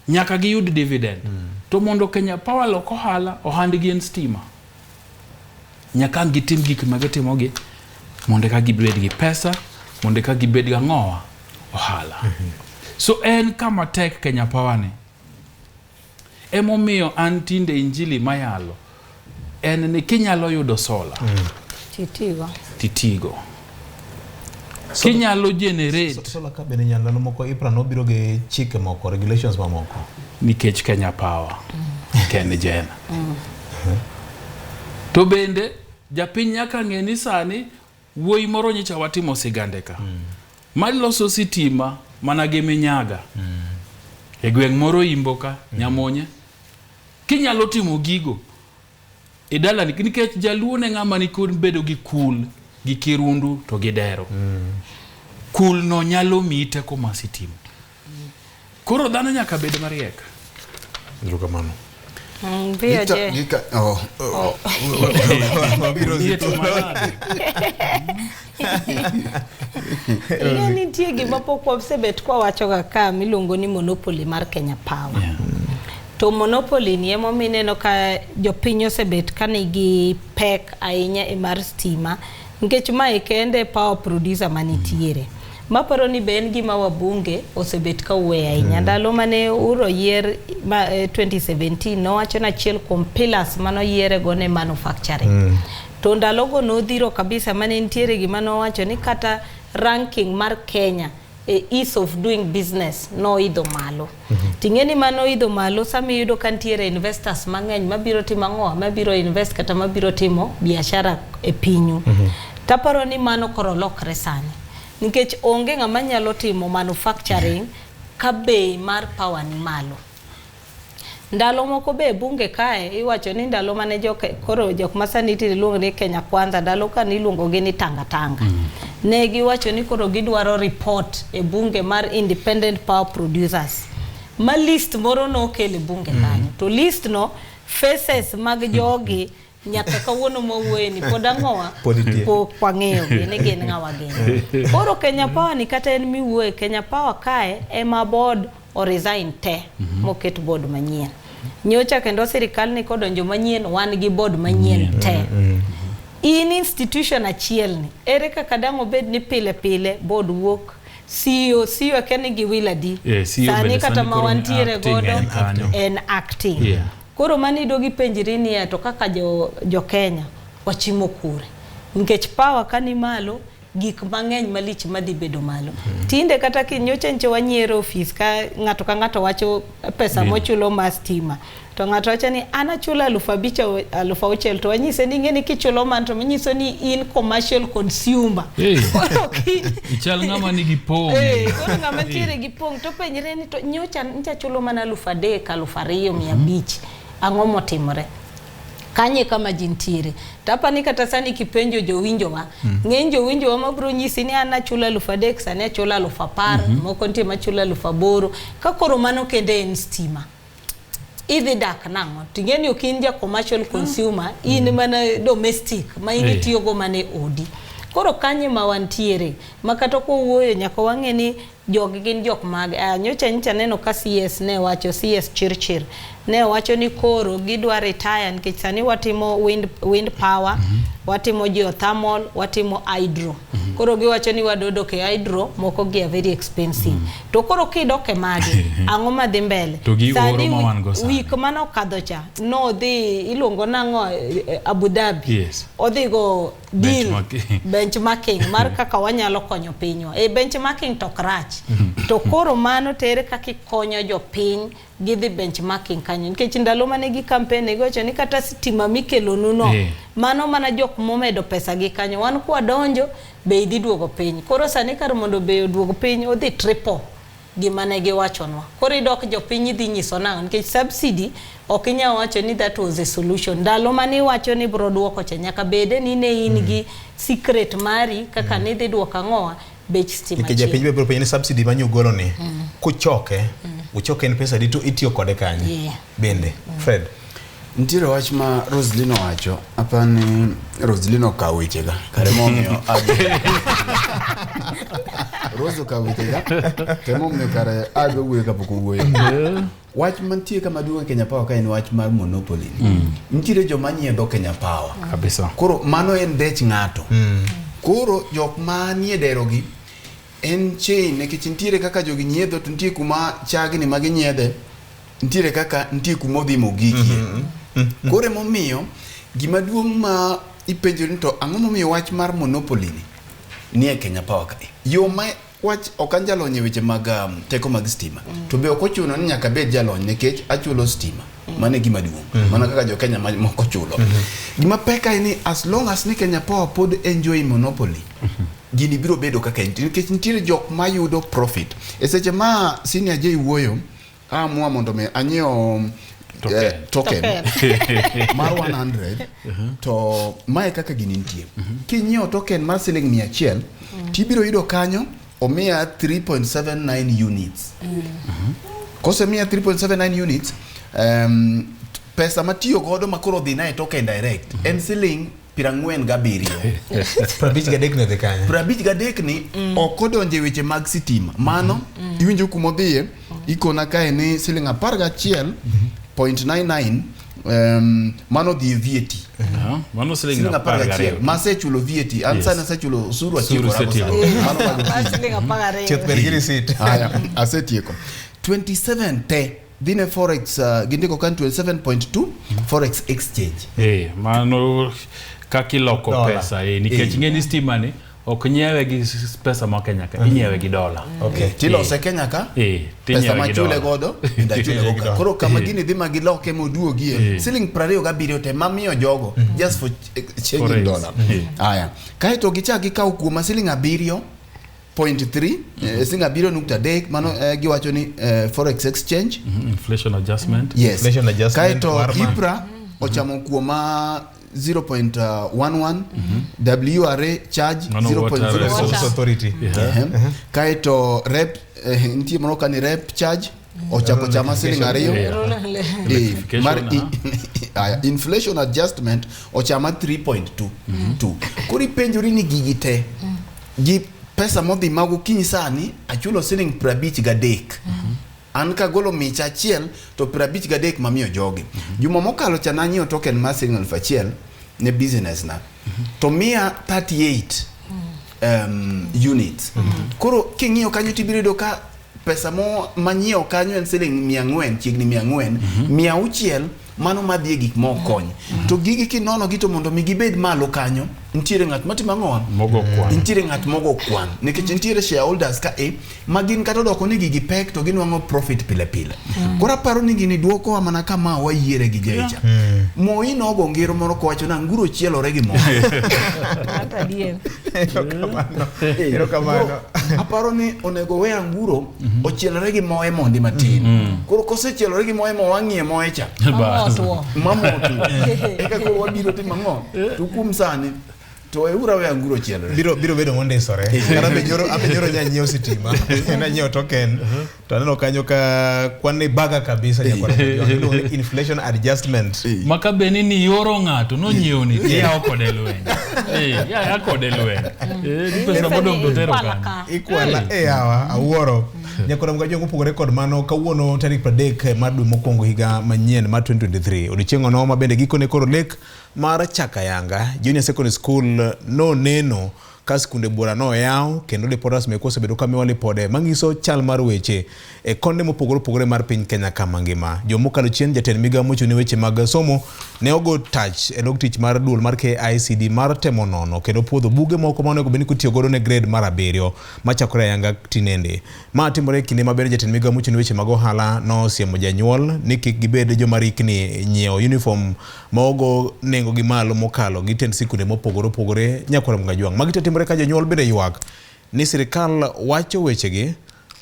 nyaka giyud dividend. To mondo Kenya Power lok ohala, ohandgi en stima. Nyaka ang' gitim gik ma gitimogi mondo eka gibed gi pesa, mondo eka gibed gi ang'owa, ohala. So en kama tek Kenya Power ni. Emomiyo an tinde injili mayalo en ni kinyalo yudo sola Titigo. titigo. Kinyalo generate Sola ka bende nyalo ndalo moko IPRA nobiro gi chike moko, regulations mamoko. Nikech Kenya Power KenGen. To bende japiny nyaka ng'e ni sani wuoyi moro nyocha watimo sigande ka maloso sitima mana gi minyaga e gweng' moro Imbo ka Nyamonye. Kinyalo timo gigo e dalani nikech jaluo ne ng'ama nikod bedo gi kul gi kirundu to gi dero. Kul no nyalo miyi teko mar sitima. Koro dhano nyaka bed mariek. Erokamano. VOJ. Oh. Wabiro Liet manade. Ing'e nitie gima pok wasebet kwawachoga ka miluongo ni monopoly mar Kenya Power. To monopoly ni emomiyo ineno ka jopiny osebet ka nigi pek ahinya e mar stima nikech mae kende power producer manitiere. Maparo ni be en gima wabunge osebet ka wuoye ahinya. Ndalo mane uro yier ma, 2017 nowacho ni achiel kuom pillars manoyiere go ne manufacturing. To ndalogo nodhiro kabisa mane nitiere gima nowacho ni kata ranking mar Kenya e ease of doing business noidho malo. Ting'e ni mano idho malo sama iyudo ka nitiere investors mang'eny mabiro timo ang'o mabiro invest kata mabiro timo biashara e pinyu. Taparo ni mano koro lokre sani nikech onge ng'ama nyalo timo manufacturing ka bei mar power ni malo. Ndalo moko be e bunge kae iwacho ni ndalo mane jok koro jok ma sani tinde iluongo ni Kenya Kwanza ndalo ka niluongo gi ni Tanga Tanga. Ne giwacho ni koro gidwaro report e bunge mar Independent Power Producers. Ma list moro nokel e bunge kanyo. To list no faces mag jogi nyaka kawuono mawuoye ni pod ang'owa Pod nitie. pok wang'eyo gi ni gin ng'awa gini. Koro Kenya Power ni kata en miwuoye Kenya Power kae ema board o resign te moket board manyien. Nyocha kendo sirikal ni kodonjo manyien wan gi board manyien te. In institution achiel ni ere kaka dang' obed ni pile pile board wuok CEO CEO akia ni gi wil adi Yeah, CEO sani bende kata sani ma koro ni wantiere acting godo en kanyo. en acting Yeah. koro mano idogi penjri niya to kaka jo Kenya wachimo kure nikech power ka ni malo gik mang'eny malich madhi bedo malo tinde kata kinyocha nche wanyiero ofis ka ng'ato ka ng'ato wacho pesa Bill. mochulo mar stima to ng'ato wacho ni an achulo 5000 6,000 to wanyise ni ing'e ni kichulo man to manyiso ni in commercial consumer Hey. Koro kiny Ichal ng'ama nigi pong'. Eh, koro ng'ama ntiere gi pong' to penjre ni to nyocha ncha chulo mana 3,000 2,500 ang'o motimore kanye kama ji ntiere to apani kata sani kipenjo jowinjowa ng'eny jowinjowa mabiro nyisi ni an achulo 3,000 sani achulo 10,000 moko nitie machulo 8,000 ka koro mano kende en stima idhi dak nang'o ting'e ni ok in ja commercial consumer in mana domestic ma in Eh. itiyogo mana e odi koro kanye ma wantiere ma kata kwawuoyo nyaka wang'e ni jogi gin jok mage ah, nyocha nyocha neno ka CS ne wacho CS Chirchir ne wacho ni koro gidwa retire nikech sani watimo wind power watimo geothermal watimo hydro koro giwacho ni wadodok e hydro moko gi are very expensive to koro kidok e magi ang'o madhi mbele To gi Sani oro ma wan go sani. week mane okadho cha nodhi iluongo nang'o Abu Dhabi Yes. odhi go deal Benchmarking. benchmarking mar kaka wanyalo konyo pinywa e benchmarking to ok rach to koro mano tere kaka ikonyo jopiny gidhi benchmarking kanyo nikech ndalo mane gi campaign giwacho ni kata sitima mikelonu no mano mana jok momedo pesa gi kanyo wan kwadonjo bei dhi duogo piny koro sani kar mondo bei oduog piny odhi triple gima ne giwachonwa koro idok jopiny idhi nyiso nang'o nikech subsidy ok inyal wacho ni that was a solution ndalo mane iwacho ni bro duoko cha nyaka bede ni ne in gi secret mari kaka nidhi duoko ang'owa bech stima Nikech japiny chien be biro penjo ni subsidy ma nyugolo ni kuchoke uchoke en pesa adi to itiyo kode kanye Yeah. bende Fred Nitiere wach ma Roslyn owacho, apani Roslyn okawo wechega, kare momiyo Rose okawo wechega, to emomiyo kare adwa wuoyo kapok owuoyo. Wach mantie kama duong' e Kenya Power ka en wach mar monopoly. Nitiere joma nyiedho Kenya Power. Kabisa. Koro mano en dech ng'ato. Koro jok manie derogi en chain nikech nitiere kaka jogi nyiedho to nitie kuma chagni ma ginyiedhe nitiere kaka nitie kuma odhi mogikie. Koro emomiyo gima duong' ma ipenjori ni to ang'o momiyo wach mar monopoly ni nie Kenya Power ka. Yo ma wach ok an jalony e weche mag teko mag stima to be ok ochuno ni nyaka abed jalony nikech achulo stima. Mano e gima duong'. Mana kaka jo Kenya moko chulo. Gima pek en ni as long as ni Kenya Power pod enjoy monopoly gini biro bedo kaka entie nikech nitiere jok mayudo profit. E seche ma Senior J wuoyo aamua mondo mi anyiew Token. token Token. mar 100 to mae kaka gini nitie. Kinyiewo token mar siling 100 tibiro yudo kanyo omiya 3.79 units. Kosemiya 3.79 units pesa matiyo godo makoro odhi na e token direct en siling 47. 53 ne dhi kanye 53 ni ok odonjo e weche mag sitima mano iwinjo kumodhiye ikona kae ni siling 11.99 Mano dhi e VAT. Mano siling Siling 12. 11 masechulo VAT. An sani asechulo osuru Osuru atieko osetieko. Mano mag Mar siling 12. Chieth ber gi receipt. Aya, asetieko. 27 te dhi ne forex, gindiko kan 27.2 forex exchange. Mano kaka iloko Dola. pesa, nikech ing'e ni stima ni ok nyiewe gi pesa ma Kenya ka, inyiewe gi dola. Okay. Tilose Kenya ka, pesa Tinyewe gi machule dola. godo bende achule go ka. Koro kama gini dhi ma giloke moduogie siling 27 te mamiyo jogo just for changing Forex. dollar. Aya, kaeto gichak gikawo kuoma siling 7.3, siling 7.3 mano, giwacho ni forex exchange. Inflation adjustment. Yes. Inflation adjustment, Kaeto war ma- IPRA ochamo kuoma 0.11, WRA charge Mano water 0.04. Resource Authority. Ehe. Kaeto rep, nitie moro kani rep charge ochako chama siling 2. Electrification, Mar aya, inflation adjustment ochama 3.2. Koro ipenjori ni gigi te gi pesa modhi mago okinyi sani achulo siling 53. An kagolo micha achiel to 53 mamiyo jogi. Juma mokalo cha nanyiewo token mar siling 1000 ne business na to miya 38 units. Koro king'iyo kanyo tibiro yudo ka pesa mo manyiewo kanyo en siling 400, chiegni 400, 600 mano madhi e gik ma ok kony. To gigi kinono gi to mondo mi gibed malo kanyo, nitiere ng'at matimo ang'owa? Mogo kwan. Nitiere ng'at mogo kwan nikech nitiere shareholders ka e ma gin kata odoko ni gigi pek to ginwang'o profit pile pile. Koro aparo ni gini duokowa mana kama wayiere gi jecha. Moi nogo ngero moro kowacho ni anguro chielore gi mo. Kata adier. Erokamano. Erokamano. Koro, aparo ni onego we anguro ochielore gi moe mondi matin. Koro kosechielore gi moe mo wang'iye moe cha. Bas. Motwo. Mamoto. Eka koro wabiro timo ang'o? To kuom sani to weuru awe anguro chielore. Biro bedo mondisore. Kata abe nyoro nya nyiewo sitima. Nanyiewo token. To aneno kanyo ka kwan ni baga kabisa nyakwar Ramogi. Iluongo ni inflation adjustment. Maka beni ni yoro ng'ato nonyiewo ni tiyawo kode lweny. Ya kode lweny. Ni pesa modong' to tero Ikwala kanyo. ka. Ikwala e yawa awuoro. Nyakwar Ramogi Ajwang' opogore kod mano kawuono tarik 30 mar dwe mokwongo higa manyien mar 2023. Odiochieng' ono ma bende gikone koro lek mar Chakayanga Junior Secondary School noneno ka skunde buora noyaw kendo reporters mekwa osebedo ka miwa lipode manyiso chal mar weche e konde mopogore opogore mar piny Kenya kama ngima. Jomokalo chien jatend migawo mochung' ne weche mag somo ne ogo tach e log tich mar duol mar KICD mar temo nono kendo puodho buge moko ma onego bed ni kitiyo godo ne grade mar 7 machakore ayanga tinende. Ma timore e kinde ma bende jatend migawo mochung' ne weche mag ohala nosiemo janyuol ni kik gibed joma rikni nyiewo uniform ma ogo nengo gi malo mokalo gi tend sikunde mopogore opogore nyakwar Ramogi Ajwang'. Magi te timore ka jonyuol bende ywak ni sirikal wacho wechegi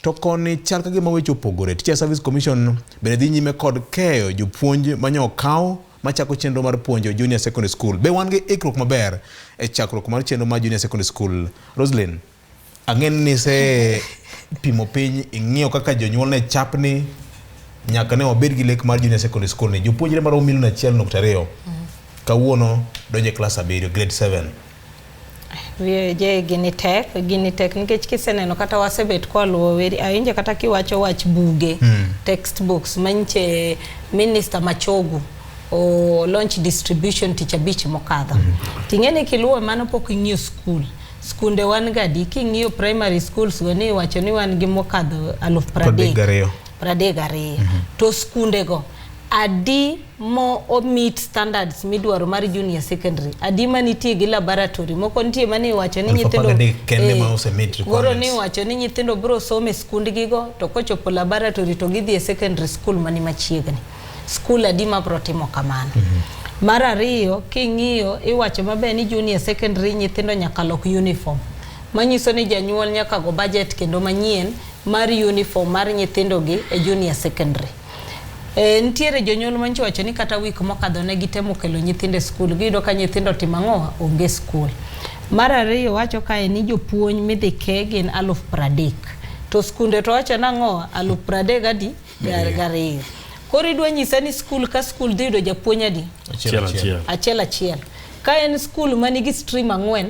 to koni chal ka gima weche opogore. Teacher Service Commission bende dhi nyime kod keyo jopuonj manyo okaw machako chenro mar puonjo junior secondary school. Be wan gi ikruok maber e chakruok mar chenro mar junior secondary school? Roslyn, ang'e ni ise pimo piny, ing'iyo kaka jonyuol ne chapni nyaka ne wabed gi lek mar junior secondary school ni jopuonjre maromo milion 1.2 kawuono donjo e klas 7, grade 7. Je, gini tek nikech kiseneno kata wasebet kwaluwo weri awinjo kata kiwacho wach buge, textbooks manche Minister Machogu o launch distribution tich abich mokadho. Ting'e ni kiluwo mano pok ing'iyo skul. Skunde wan gadi king'iyo primary schools go ni iwacho ni wan gi mokadho 30,000. 32. 32. To skunde go adi mo o meet standards midwaro mar junior secondary, adi manitie gi laboratory moko nitie mane iwacho ni nyithindo 13,000 kende ma ose meet koro requirements. ni iwacho ni nyithindo biro somo e skundgi go to kochopo laboratory to gidhi e secondary school mani machiegni. Skul adi ma biro timo kamano. Mar ariyo king'iyo iwacho maber ni junior secondary nyithindo nyaka lok uniform, manyiso ni janyuol nyaka go budget kendo manyien mar uniform mar nyithindo gi e junior secondary. Nitiere jonyuol manyicho wacho ni kata wik mokadho ne gitemo kelo nyithindo e skul, giyudo ka nyithindo timo ang'o? Onge skul. Mar ariyo wacho kae ni jopuonj midhi ke gin 30,000. To skunde to wacho nang'o? 32,000 adi? 2. Koro idwa nyisa ni skul ka skul dhi yudo japuonj adi? Achiel achiel. Achiel achiel. Ka en skul manigi stream 4,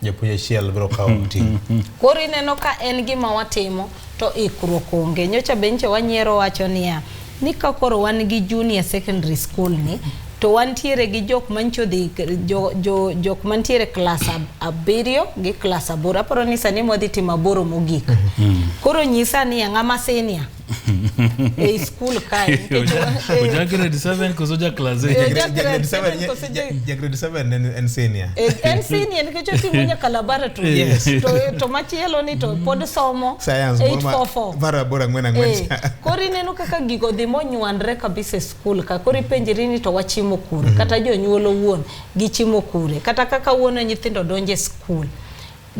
japuonj achiel biro kawo ting'. Koro ineno ka en gima watimo to ikruok onge. Nyocha be nyocha wanyiero wacho niya, Ni ka koro wan gi junior secondary school ni to wantiere gi jok mancho dhi jo, jo, jok mantiere klas 7 gi klas 8. Aparo ni sani mwadhi timo 8 mogik. Koro nyisa ni ng'ama senior ei school kae nikech Oja grade 7 koso ja class 8? Ja grade 7 koso Ja grade 7 en senior. En senior nikech otimo nyaka laboratory. Yes. To machielo ni to pod somo Science 844. Mara 8 4 4. Koro ineno kaka gigo dhi monywandre kabisa e skul ka. Koro ipenjri ni to wachimo kure. Kata jonyuol owuon gichimo kure. Kata kaka wuono nyithindo donjo e skul.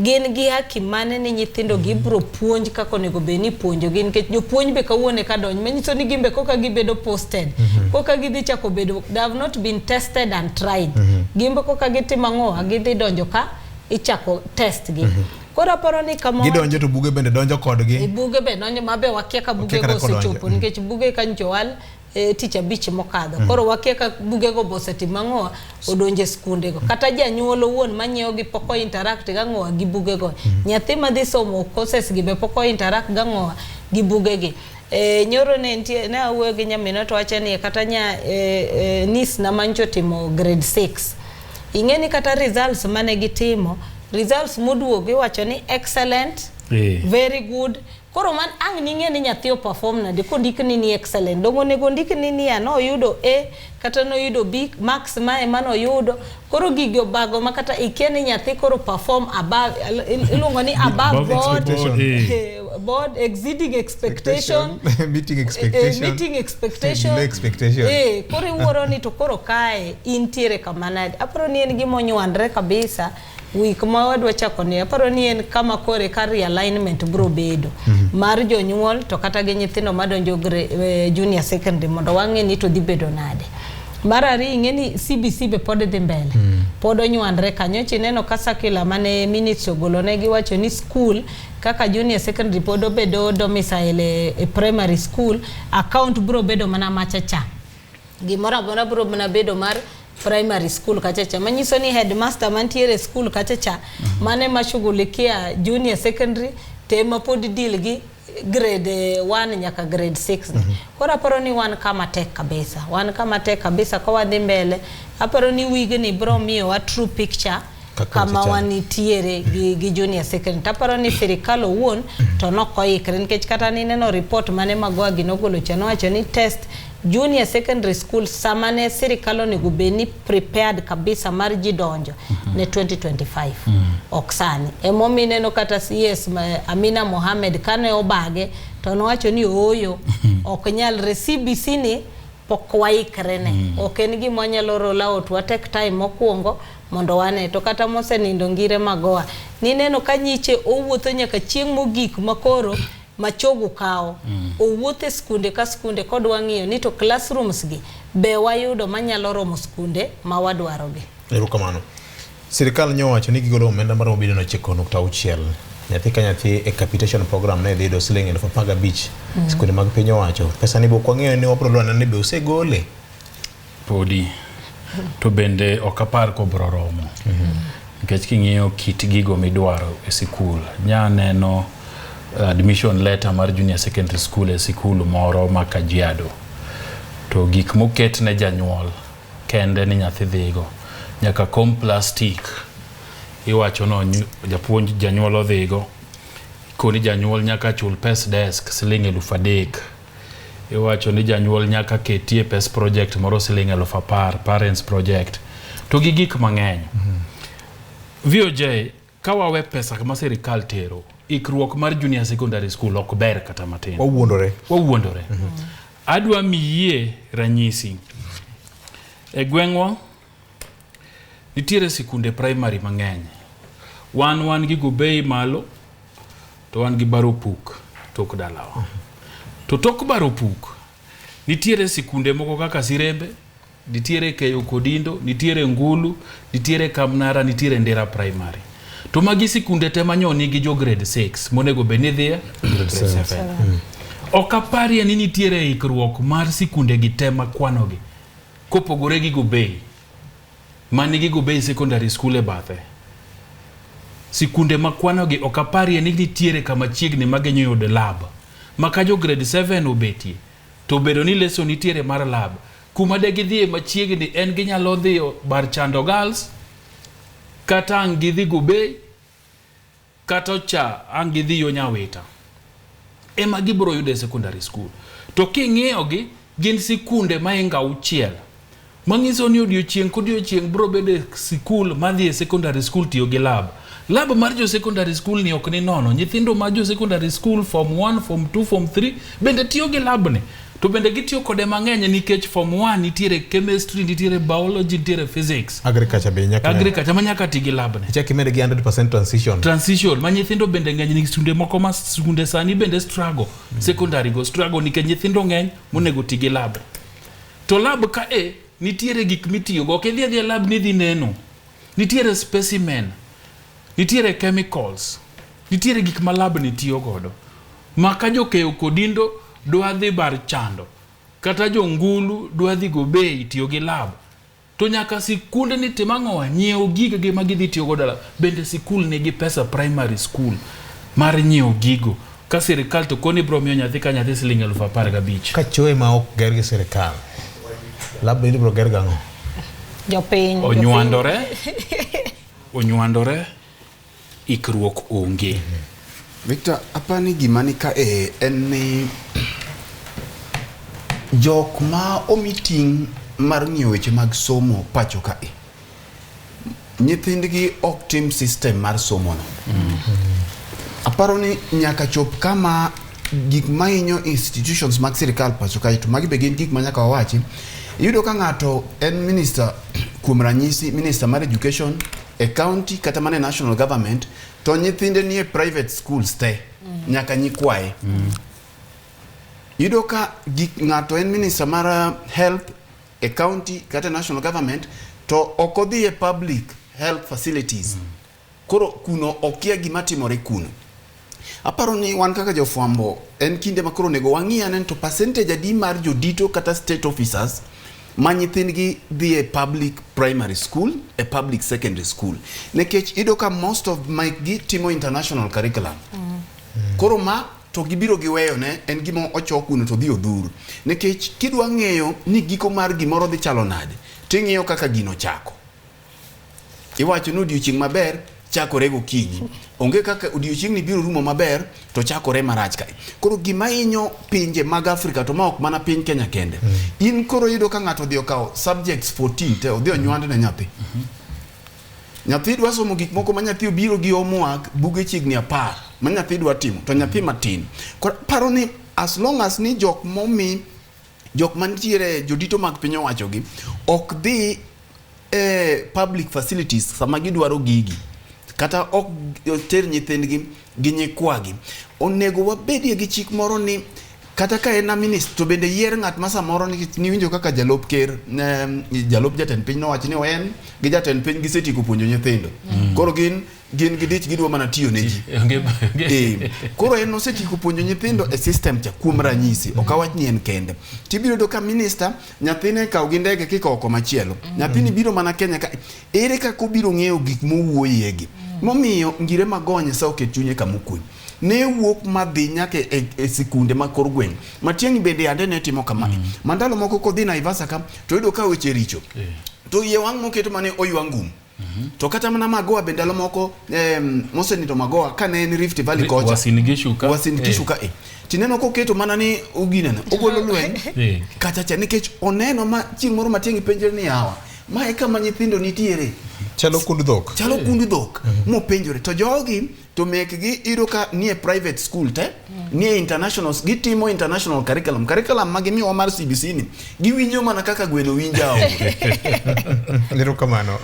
Gin gi haki mane ni nyithindo gibro puonj kaka onego bed ni ipuonjogi, nikech jopuonj be kawuono eka donjo, manyiso ni gin be koka gibedo posted, koka gidhi chako bedo, they have not been tested and tried. Gin be koka gitimo ang'o, gidhi donjo ka ichako test gi. Koro aparo ni kama gidonjo to buge bende donjo kodgi. Buge be donjo, ma be wakia ka buge go osechopo, nikech buge ka nyocha owal tich 5 mokadho. Koro wakia ka buge go osetimo ang'o, odonjo e skunde go. Kata janyuol owuon manyiewo gi pok o interact gang'o gi buge go. Nyathi madhi somo courses gi be pok o interact gang'o gi buge gi. Nyoro ne nitie, ne awuoyo gi nyaminwa to wacho ni kata nya niece na mancho timo grade 6. Ing'e ni kata results mane gitimo, results moduogo iwacho ni excellent, very good. Koro man ang' ning'e ni nyathi o perform nade kondik ni excellent. Dongo onego ndik ni niya noyudo A kata noyudo B, max mae manoyudo. Koro gigi obago ma kata ikia ni nyathi koro perform above, iluongo ni above board, board exceeding expectation, meeting expectation, meeting expectation, below expectation. Koro iwuoro ni to koro kae intiere kama nade. Aparo ni en gima onywandre kabisa. Week ma wadwa chako ni aparo ni en kama kore ka realignment bro bedo mar jonyuol to kata gi nyithindo madonjo junior secondary mondo wang'e ni to dhi bedo nade. Mar ariyo ing'e ni CBC be pod dhi mbele. Pod onywandre kanyo. Chineno ka circular mane ministry ogolo ne giwacho ni school kaka junior secondary pod obedo domicile e primary school, account bro bedo mana machacha. Gimoro amora bro mana bedo mar primary school kachacha, manyiso ni headmaster mantiere school kachacha mane mashughulikia junior secondary te ma pod deal gi grade 1 nyaka grade 6. Koro aparo ni wan kama tek kabisa, wan kama tek kabisa ka wadhi mbele. Aparo ni wigni bro miyo wa true picture kama wanitiere gi junior secondary. Aparo ni sirikal owuon to nokoikre nikech kata nineno report mane Magoha gi nogolo cha nowacho ni test junior secondary school sama ne sirikal onego bed ni prepared kabisa mar ji donjo ne 2025. Ok sani. Emomiyo ineno kata CS Amina Mohamed kane obage to nowacho ni ooyo ok nyalre CBC ni pok waikre ne. Ok en gima wanyalo roll out, wa take time mokwongo mondo wane. To kata mosenindo Ngire Magoha nineno ka nyiche owuotho nyaka chieng' mogik makoro machogo kawo. Owuotho e skunde ka skunde kodwa ng'iyo ni to classrooms gi be wayudo manyalo romo skunde ma wadwaro gi. Erokamano. Sirikal nyowacho ni gigolo omenda maromo bilion 9.6. Nyathi ka nyathi e capitation program ne dhi yudo siling 15,000. Skunde mag piny owacho. Pesa ni bok wang'eyo ni wabro dwaro ni be osegole. Podi. To bende ok apar kobro romo. Nikech king'iyo kit gigo midwaro e sikul, nya neno admission letter mar junior secondary school e sikul moro ma Kajiado. To gik moket ne janyuol kende ni nyathi dhigo. Nyaka kom plastic iwacho no japuonj janyuol odhigo. Koni janyuol nyaka chul pes desk siling 3,000. Iwacho ni janyuol nyaka ketie pes project moro siling 10,000, parents project. To gi gik mang'eny. VOJ, ka wawe pesa ma sirikal tero, ikruok mar junior secondary school ok ber kata matin. Wawuondore. Wawuondore. Adwa miyie ranyisi. E gweng'wa, nitiere sikunde primary mang'eny. Wan gi Gobei malo, to wan gi Baropuk tok dalawa. To tok Baropuk, nitiere sikunde moko kaka Sirembe, nitiere Keyo Kodindo, nitiere Ngulu, nitiere Kamnara, nitiere Ndera Primary. To magi sikunde te manyo nigi jo grade 6 monego bed ni dhiye grade 7. Ok aparie ni nitiere ikruok mar sikunde gi te makwanogi kopogore gi Gobei manigi Gobei Secondary School e bathe. Sikunde makwanogi ok aparie ni nitiere kama chiegni ma ginyalo yudo lab ma ka jo grade 7 obetie To bedo ni lesson nitiere mar lab, kuma de gidhiye machiegni en ginyalo dhiyo Barchando Girls, kata ang' gidhi Gobey, kata cha ang' gidhi yo Nyawita. Ema gibiro yudo e secondary school. To king'iyogi, gin sikunde mahingo 6. Manyiso ni odiochieng' kodiochieng' biro bedo e sikul madhi e secondary school tiyo gi lab. Lab mar jo secondary school ni ok ni nono. Nyithindo ma jo secondary school form 1, form 2, form 3 bende tiyo gi lab ni. To bende gitiyo kode mang'eny nikech form 1 nitiere chemistry, nitiere biology, nitiere physics. Agriculture be nyaka Agriculture ma nyaka ti gi lab ni. Ichak imed gi 100% transition. Transition ma nyithindo bende ng'eny ni skunde moko ma skunde sani bende struggle. Secondary go struggle nikech nyithindo ng'eny monego ti gi lab. To lab ka e nitiere gik mitiyogo. Ok idhi adhiya lab ni idhi neno. Nitiere specimen, nitiere chemicals, nitiere gik ma lab ni tiyo godo. Ma ka jokeyo kodindo dwa dhi bar chando, kata jo ngulu dwa dhi Gobey tiyo gi lab, to nyaka sikunde ni tim ang'owa nyiew gigegi ma gidhi tiyo godo lab. Bende sikul nigi pesa primary school mar nyiewo gigo. Ka sirikal to koni bro miyo nyathi ka nyathi siling 15,000. Ka choe ma ok ger gi sirikal, lab bende ibiro ger gang'o? Jopiny. Onywandore, onywandore, ikruok onge. Victor, apani gima ni ka e en ni jok ma omi ting' mar ng'iyo weche mag somo pacho ka e nyithindgi ok tim system mar somo no. Aparo ni nyaka chop kama gik mahinyo institutions mag sirikal pacho kae to magi be gin gik ma nyaka wawachi. Iyudo ka ng'ato en minister, kuom ranyisi minister mar education e county kata mana e national government, to nyithinde nie private schools te, nyaka nyikwaye. Iyudo ka gik ng'ato en minister mar health e county kata national government, to ok odhi e public health facilities. Koro kuno okia gima timore kuno. Aparo ni wan kaka jofwambo en kinde ma koro onego wang'i ane to percentage adi mar jodito kata state officers ma nyithindgi dhi e public primary school, e public secondary school. Nikech iyudo ka most of gi timo international curriculum. Koro ma to gibiro giweyo ne en gima ochok kuno to dhi odhur. Nikech kidwa ng'eyo ni giko mar gimoro dhi chalo nade, ting'iyo kaka gino chako. Iwacho ni odiochieng' maber chakore gokinyi. Onge kaka odiochieng'ni biro rumo maber to chakore marach kae. Koro gima hinyo pinje mag Afrika to ma ok mana piny Kenya kende. In koro iyudo ka ng'ato odhi okawo subjects 14 te odhi onywand ne nyathi. Nyathi dwa somo gik moko ma nyathi obiro gi homework buge chiegni 10 ma nyathi dwa timo to nyathi matin. Koro paro ni as long as ni jok momi jok mantiere jodito mag piny owacho gi ok dhi e public facilities sama gidwaro gigi kata ok ter nyithindgi gi nyikwagi, onego wabedie gi chik moro ni kata ka en a minister to bende yier ng'at ma samoro niwinjo kaka jalup ker, jalup jatend piny nowacho ni en gi jatend piny gisetieko puonjo nyithindo. Koro gin gidich gidwa mana tiyo ne ji. Koro en osetieko puonjo nyithindo e system cha kuom ranyisi, ok awach ni en kende. Tibiro yudo ka minister nyathine kaw gi ndege kikowo komachielo. Nyathini biro mana Kenya ka ere kaka obiro ng'eyo gik mowuoyegi. Momiyo Ngire Magonye sa oket chunye kamokwe. Ne wuok madhi nyaka e sikunde ma kor gweng'. Matiang'i bende yande ne timo kamae. Mandalo moko kodhi Naivasha ka to yudo ka weche richo. To iye wang' moketo mane oywa ngum. To kata mana Magoha be ndalo moko mosenindo Magoha kane en Rift Valley kocha. Uasin Gishu ka. Uasin Gishu ka Tineno koketo mana ni oginene, ogolo lweny kacha cha nikech oneno ma chieng' moro Matiang'i penjore ni yawa. Ma e kama nyithindo nitiere. Chalo kund dhok. Chalo kund dhok. Mopenjore. To jogi to mekgi iyudo ka nie private school te, nie international, gitimo international curriculum. Curriculum ma gimiyowa mar CBC ni, giwinjo mana kaka gweno winjo aora. Erokamano.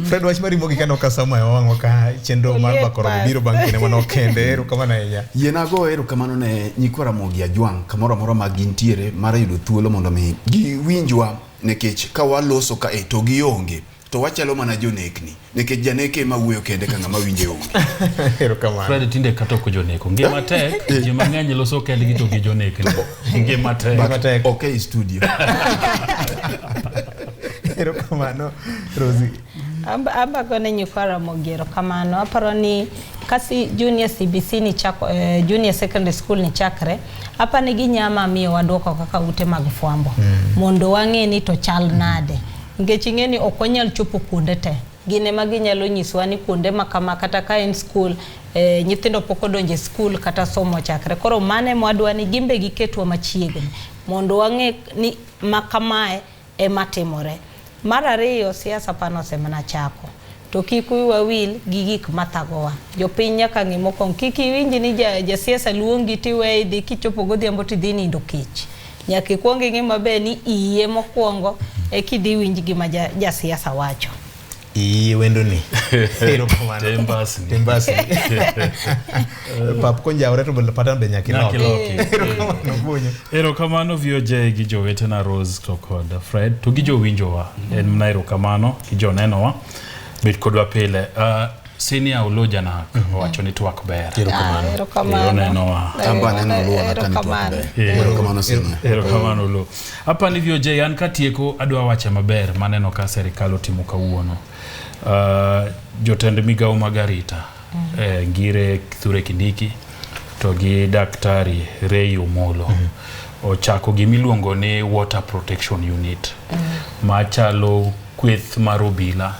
Fred, wach mari mogik aneno ka sama wang'wa ka chenro mar Mbaka Oromo biro bang' kinde manok kende. Erokamano ahinya. Yiena ago erokamano ne nyikwa Ramogi Ajwang' kamoro amora ma gintiere mar yudo thuolo mondo mi giwinjwa nikech ka waloso kae to gionge. To wachalo mana jonekni nikech janeke ema wuoyo kende ka ng'ama winje onge. Erokamano. Fred tinde kata ok joneko. Ngima tek, ji mang'eny loso kendgi to gi jonekni. Ngima tek. Ngima tek. Ok ei studio. Erokamano, Rosie. Amba gone nyikwa Ramogi erokamano. Aparo ni Kasi junior CBC ni chako, junior secondary school ni chakre, apa ni ginyama miyo waduoko kaka ute mag fwambo mondo wang'e ni to chal nade. Nikech ing'e ni ok wanyal chopo kuonde te. Gin ema ginyalo nyisowa ni kuonde ma kama kata ka en skul, nyithindo pok odonjo e skul kata somo ochakre. Koro mano ema wadwa ni gin be giketwa machiegni mondo wang'e ni ma kamae ema timore. Mar ariyo, siasa pano osemana chako. To kik wiwa wil gi gik mathagowa. Jopiny nyaka ng'e mokwongo. Kik iwinj ni jasiasa luongi tiweyo idhi kichopo godhiambo tidhi nindo kech. Nyaka ikuong ing'e maber ni iye mokwongo eka idhi winj gima jasiasa wacho. Iye wendo ni. Erokamano. Tembasni. Tembasni. Pap konjawre to patan be nyaka Nyaka iloki. iloki. Erokamano Bunyo. Erokamano VOJ gi jowetena Rose to kod Fred to gi jowinjowa. En mana erokamano gi jonenowa. Bet kodwa pile. Senior Oloo Janak owacho ni twak ber. Erokamano. Ah, erokamano. Onenowa. An be aneno Oluwa ka ni twak Erokamano. ber. Erokamano senior. Erokamano Oloo. Apani VOJ an katieko adwa wache maber maneno ka serikal otimo kawuono. Jotend migawo mag arita Ngire Kithure Kindiki to gi Daktari Ray Omolo ochako gimiluongo ni Water Protection Unit machalo kweth mar obila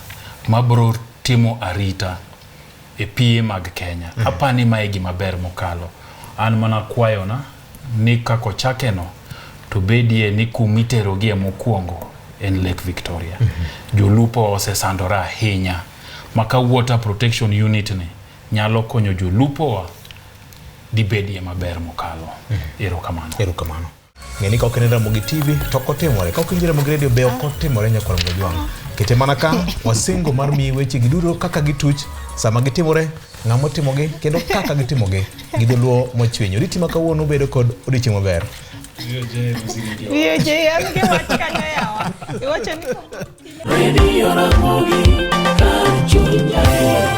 mabro timo arita e piye mag Kenya. Apani mae gima ber mokalo. An mana kwayona ni kaka ochake no to bedie ni kumiterogie mokwongo en Lake Victoria. Jolupo osesandore ahinya maka Water Protection Unit ni nyalo konyo jolupowa dibedie maber mokalo. Erokamano. Erokamano. Ng'e ni ka ok in Ramogi TV to ok otimore. Ka ok in Ramogi Radio be ok otimore nyakwar Mojwang'. Kete mana ka wasingo mar miyi weche gi duto kaka gituch sama gitimore, ng'ama otimogi kendo kaka gitimogi gi dholuo mochwiny. Oriti ma kawuono bedo kod odiochieng' maber. VOJ an gi wach kanyo yawa. Iwacho ni Radio Ramogi, kar chuny Nyaluo.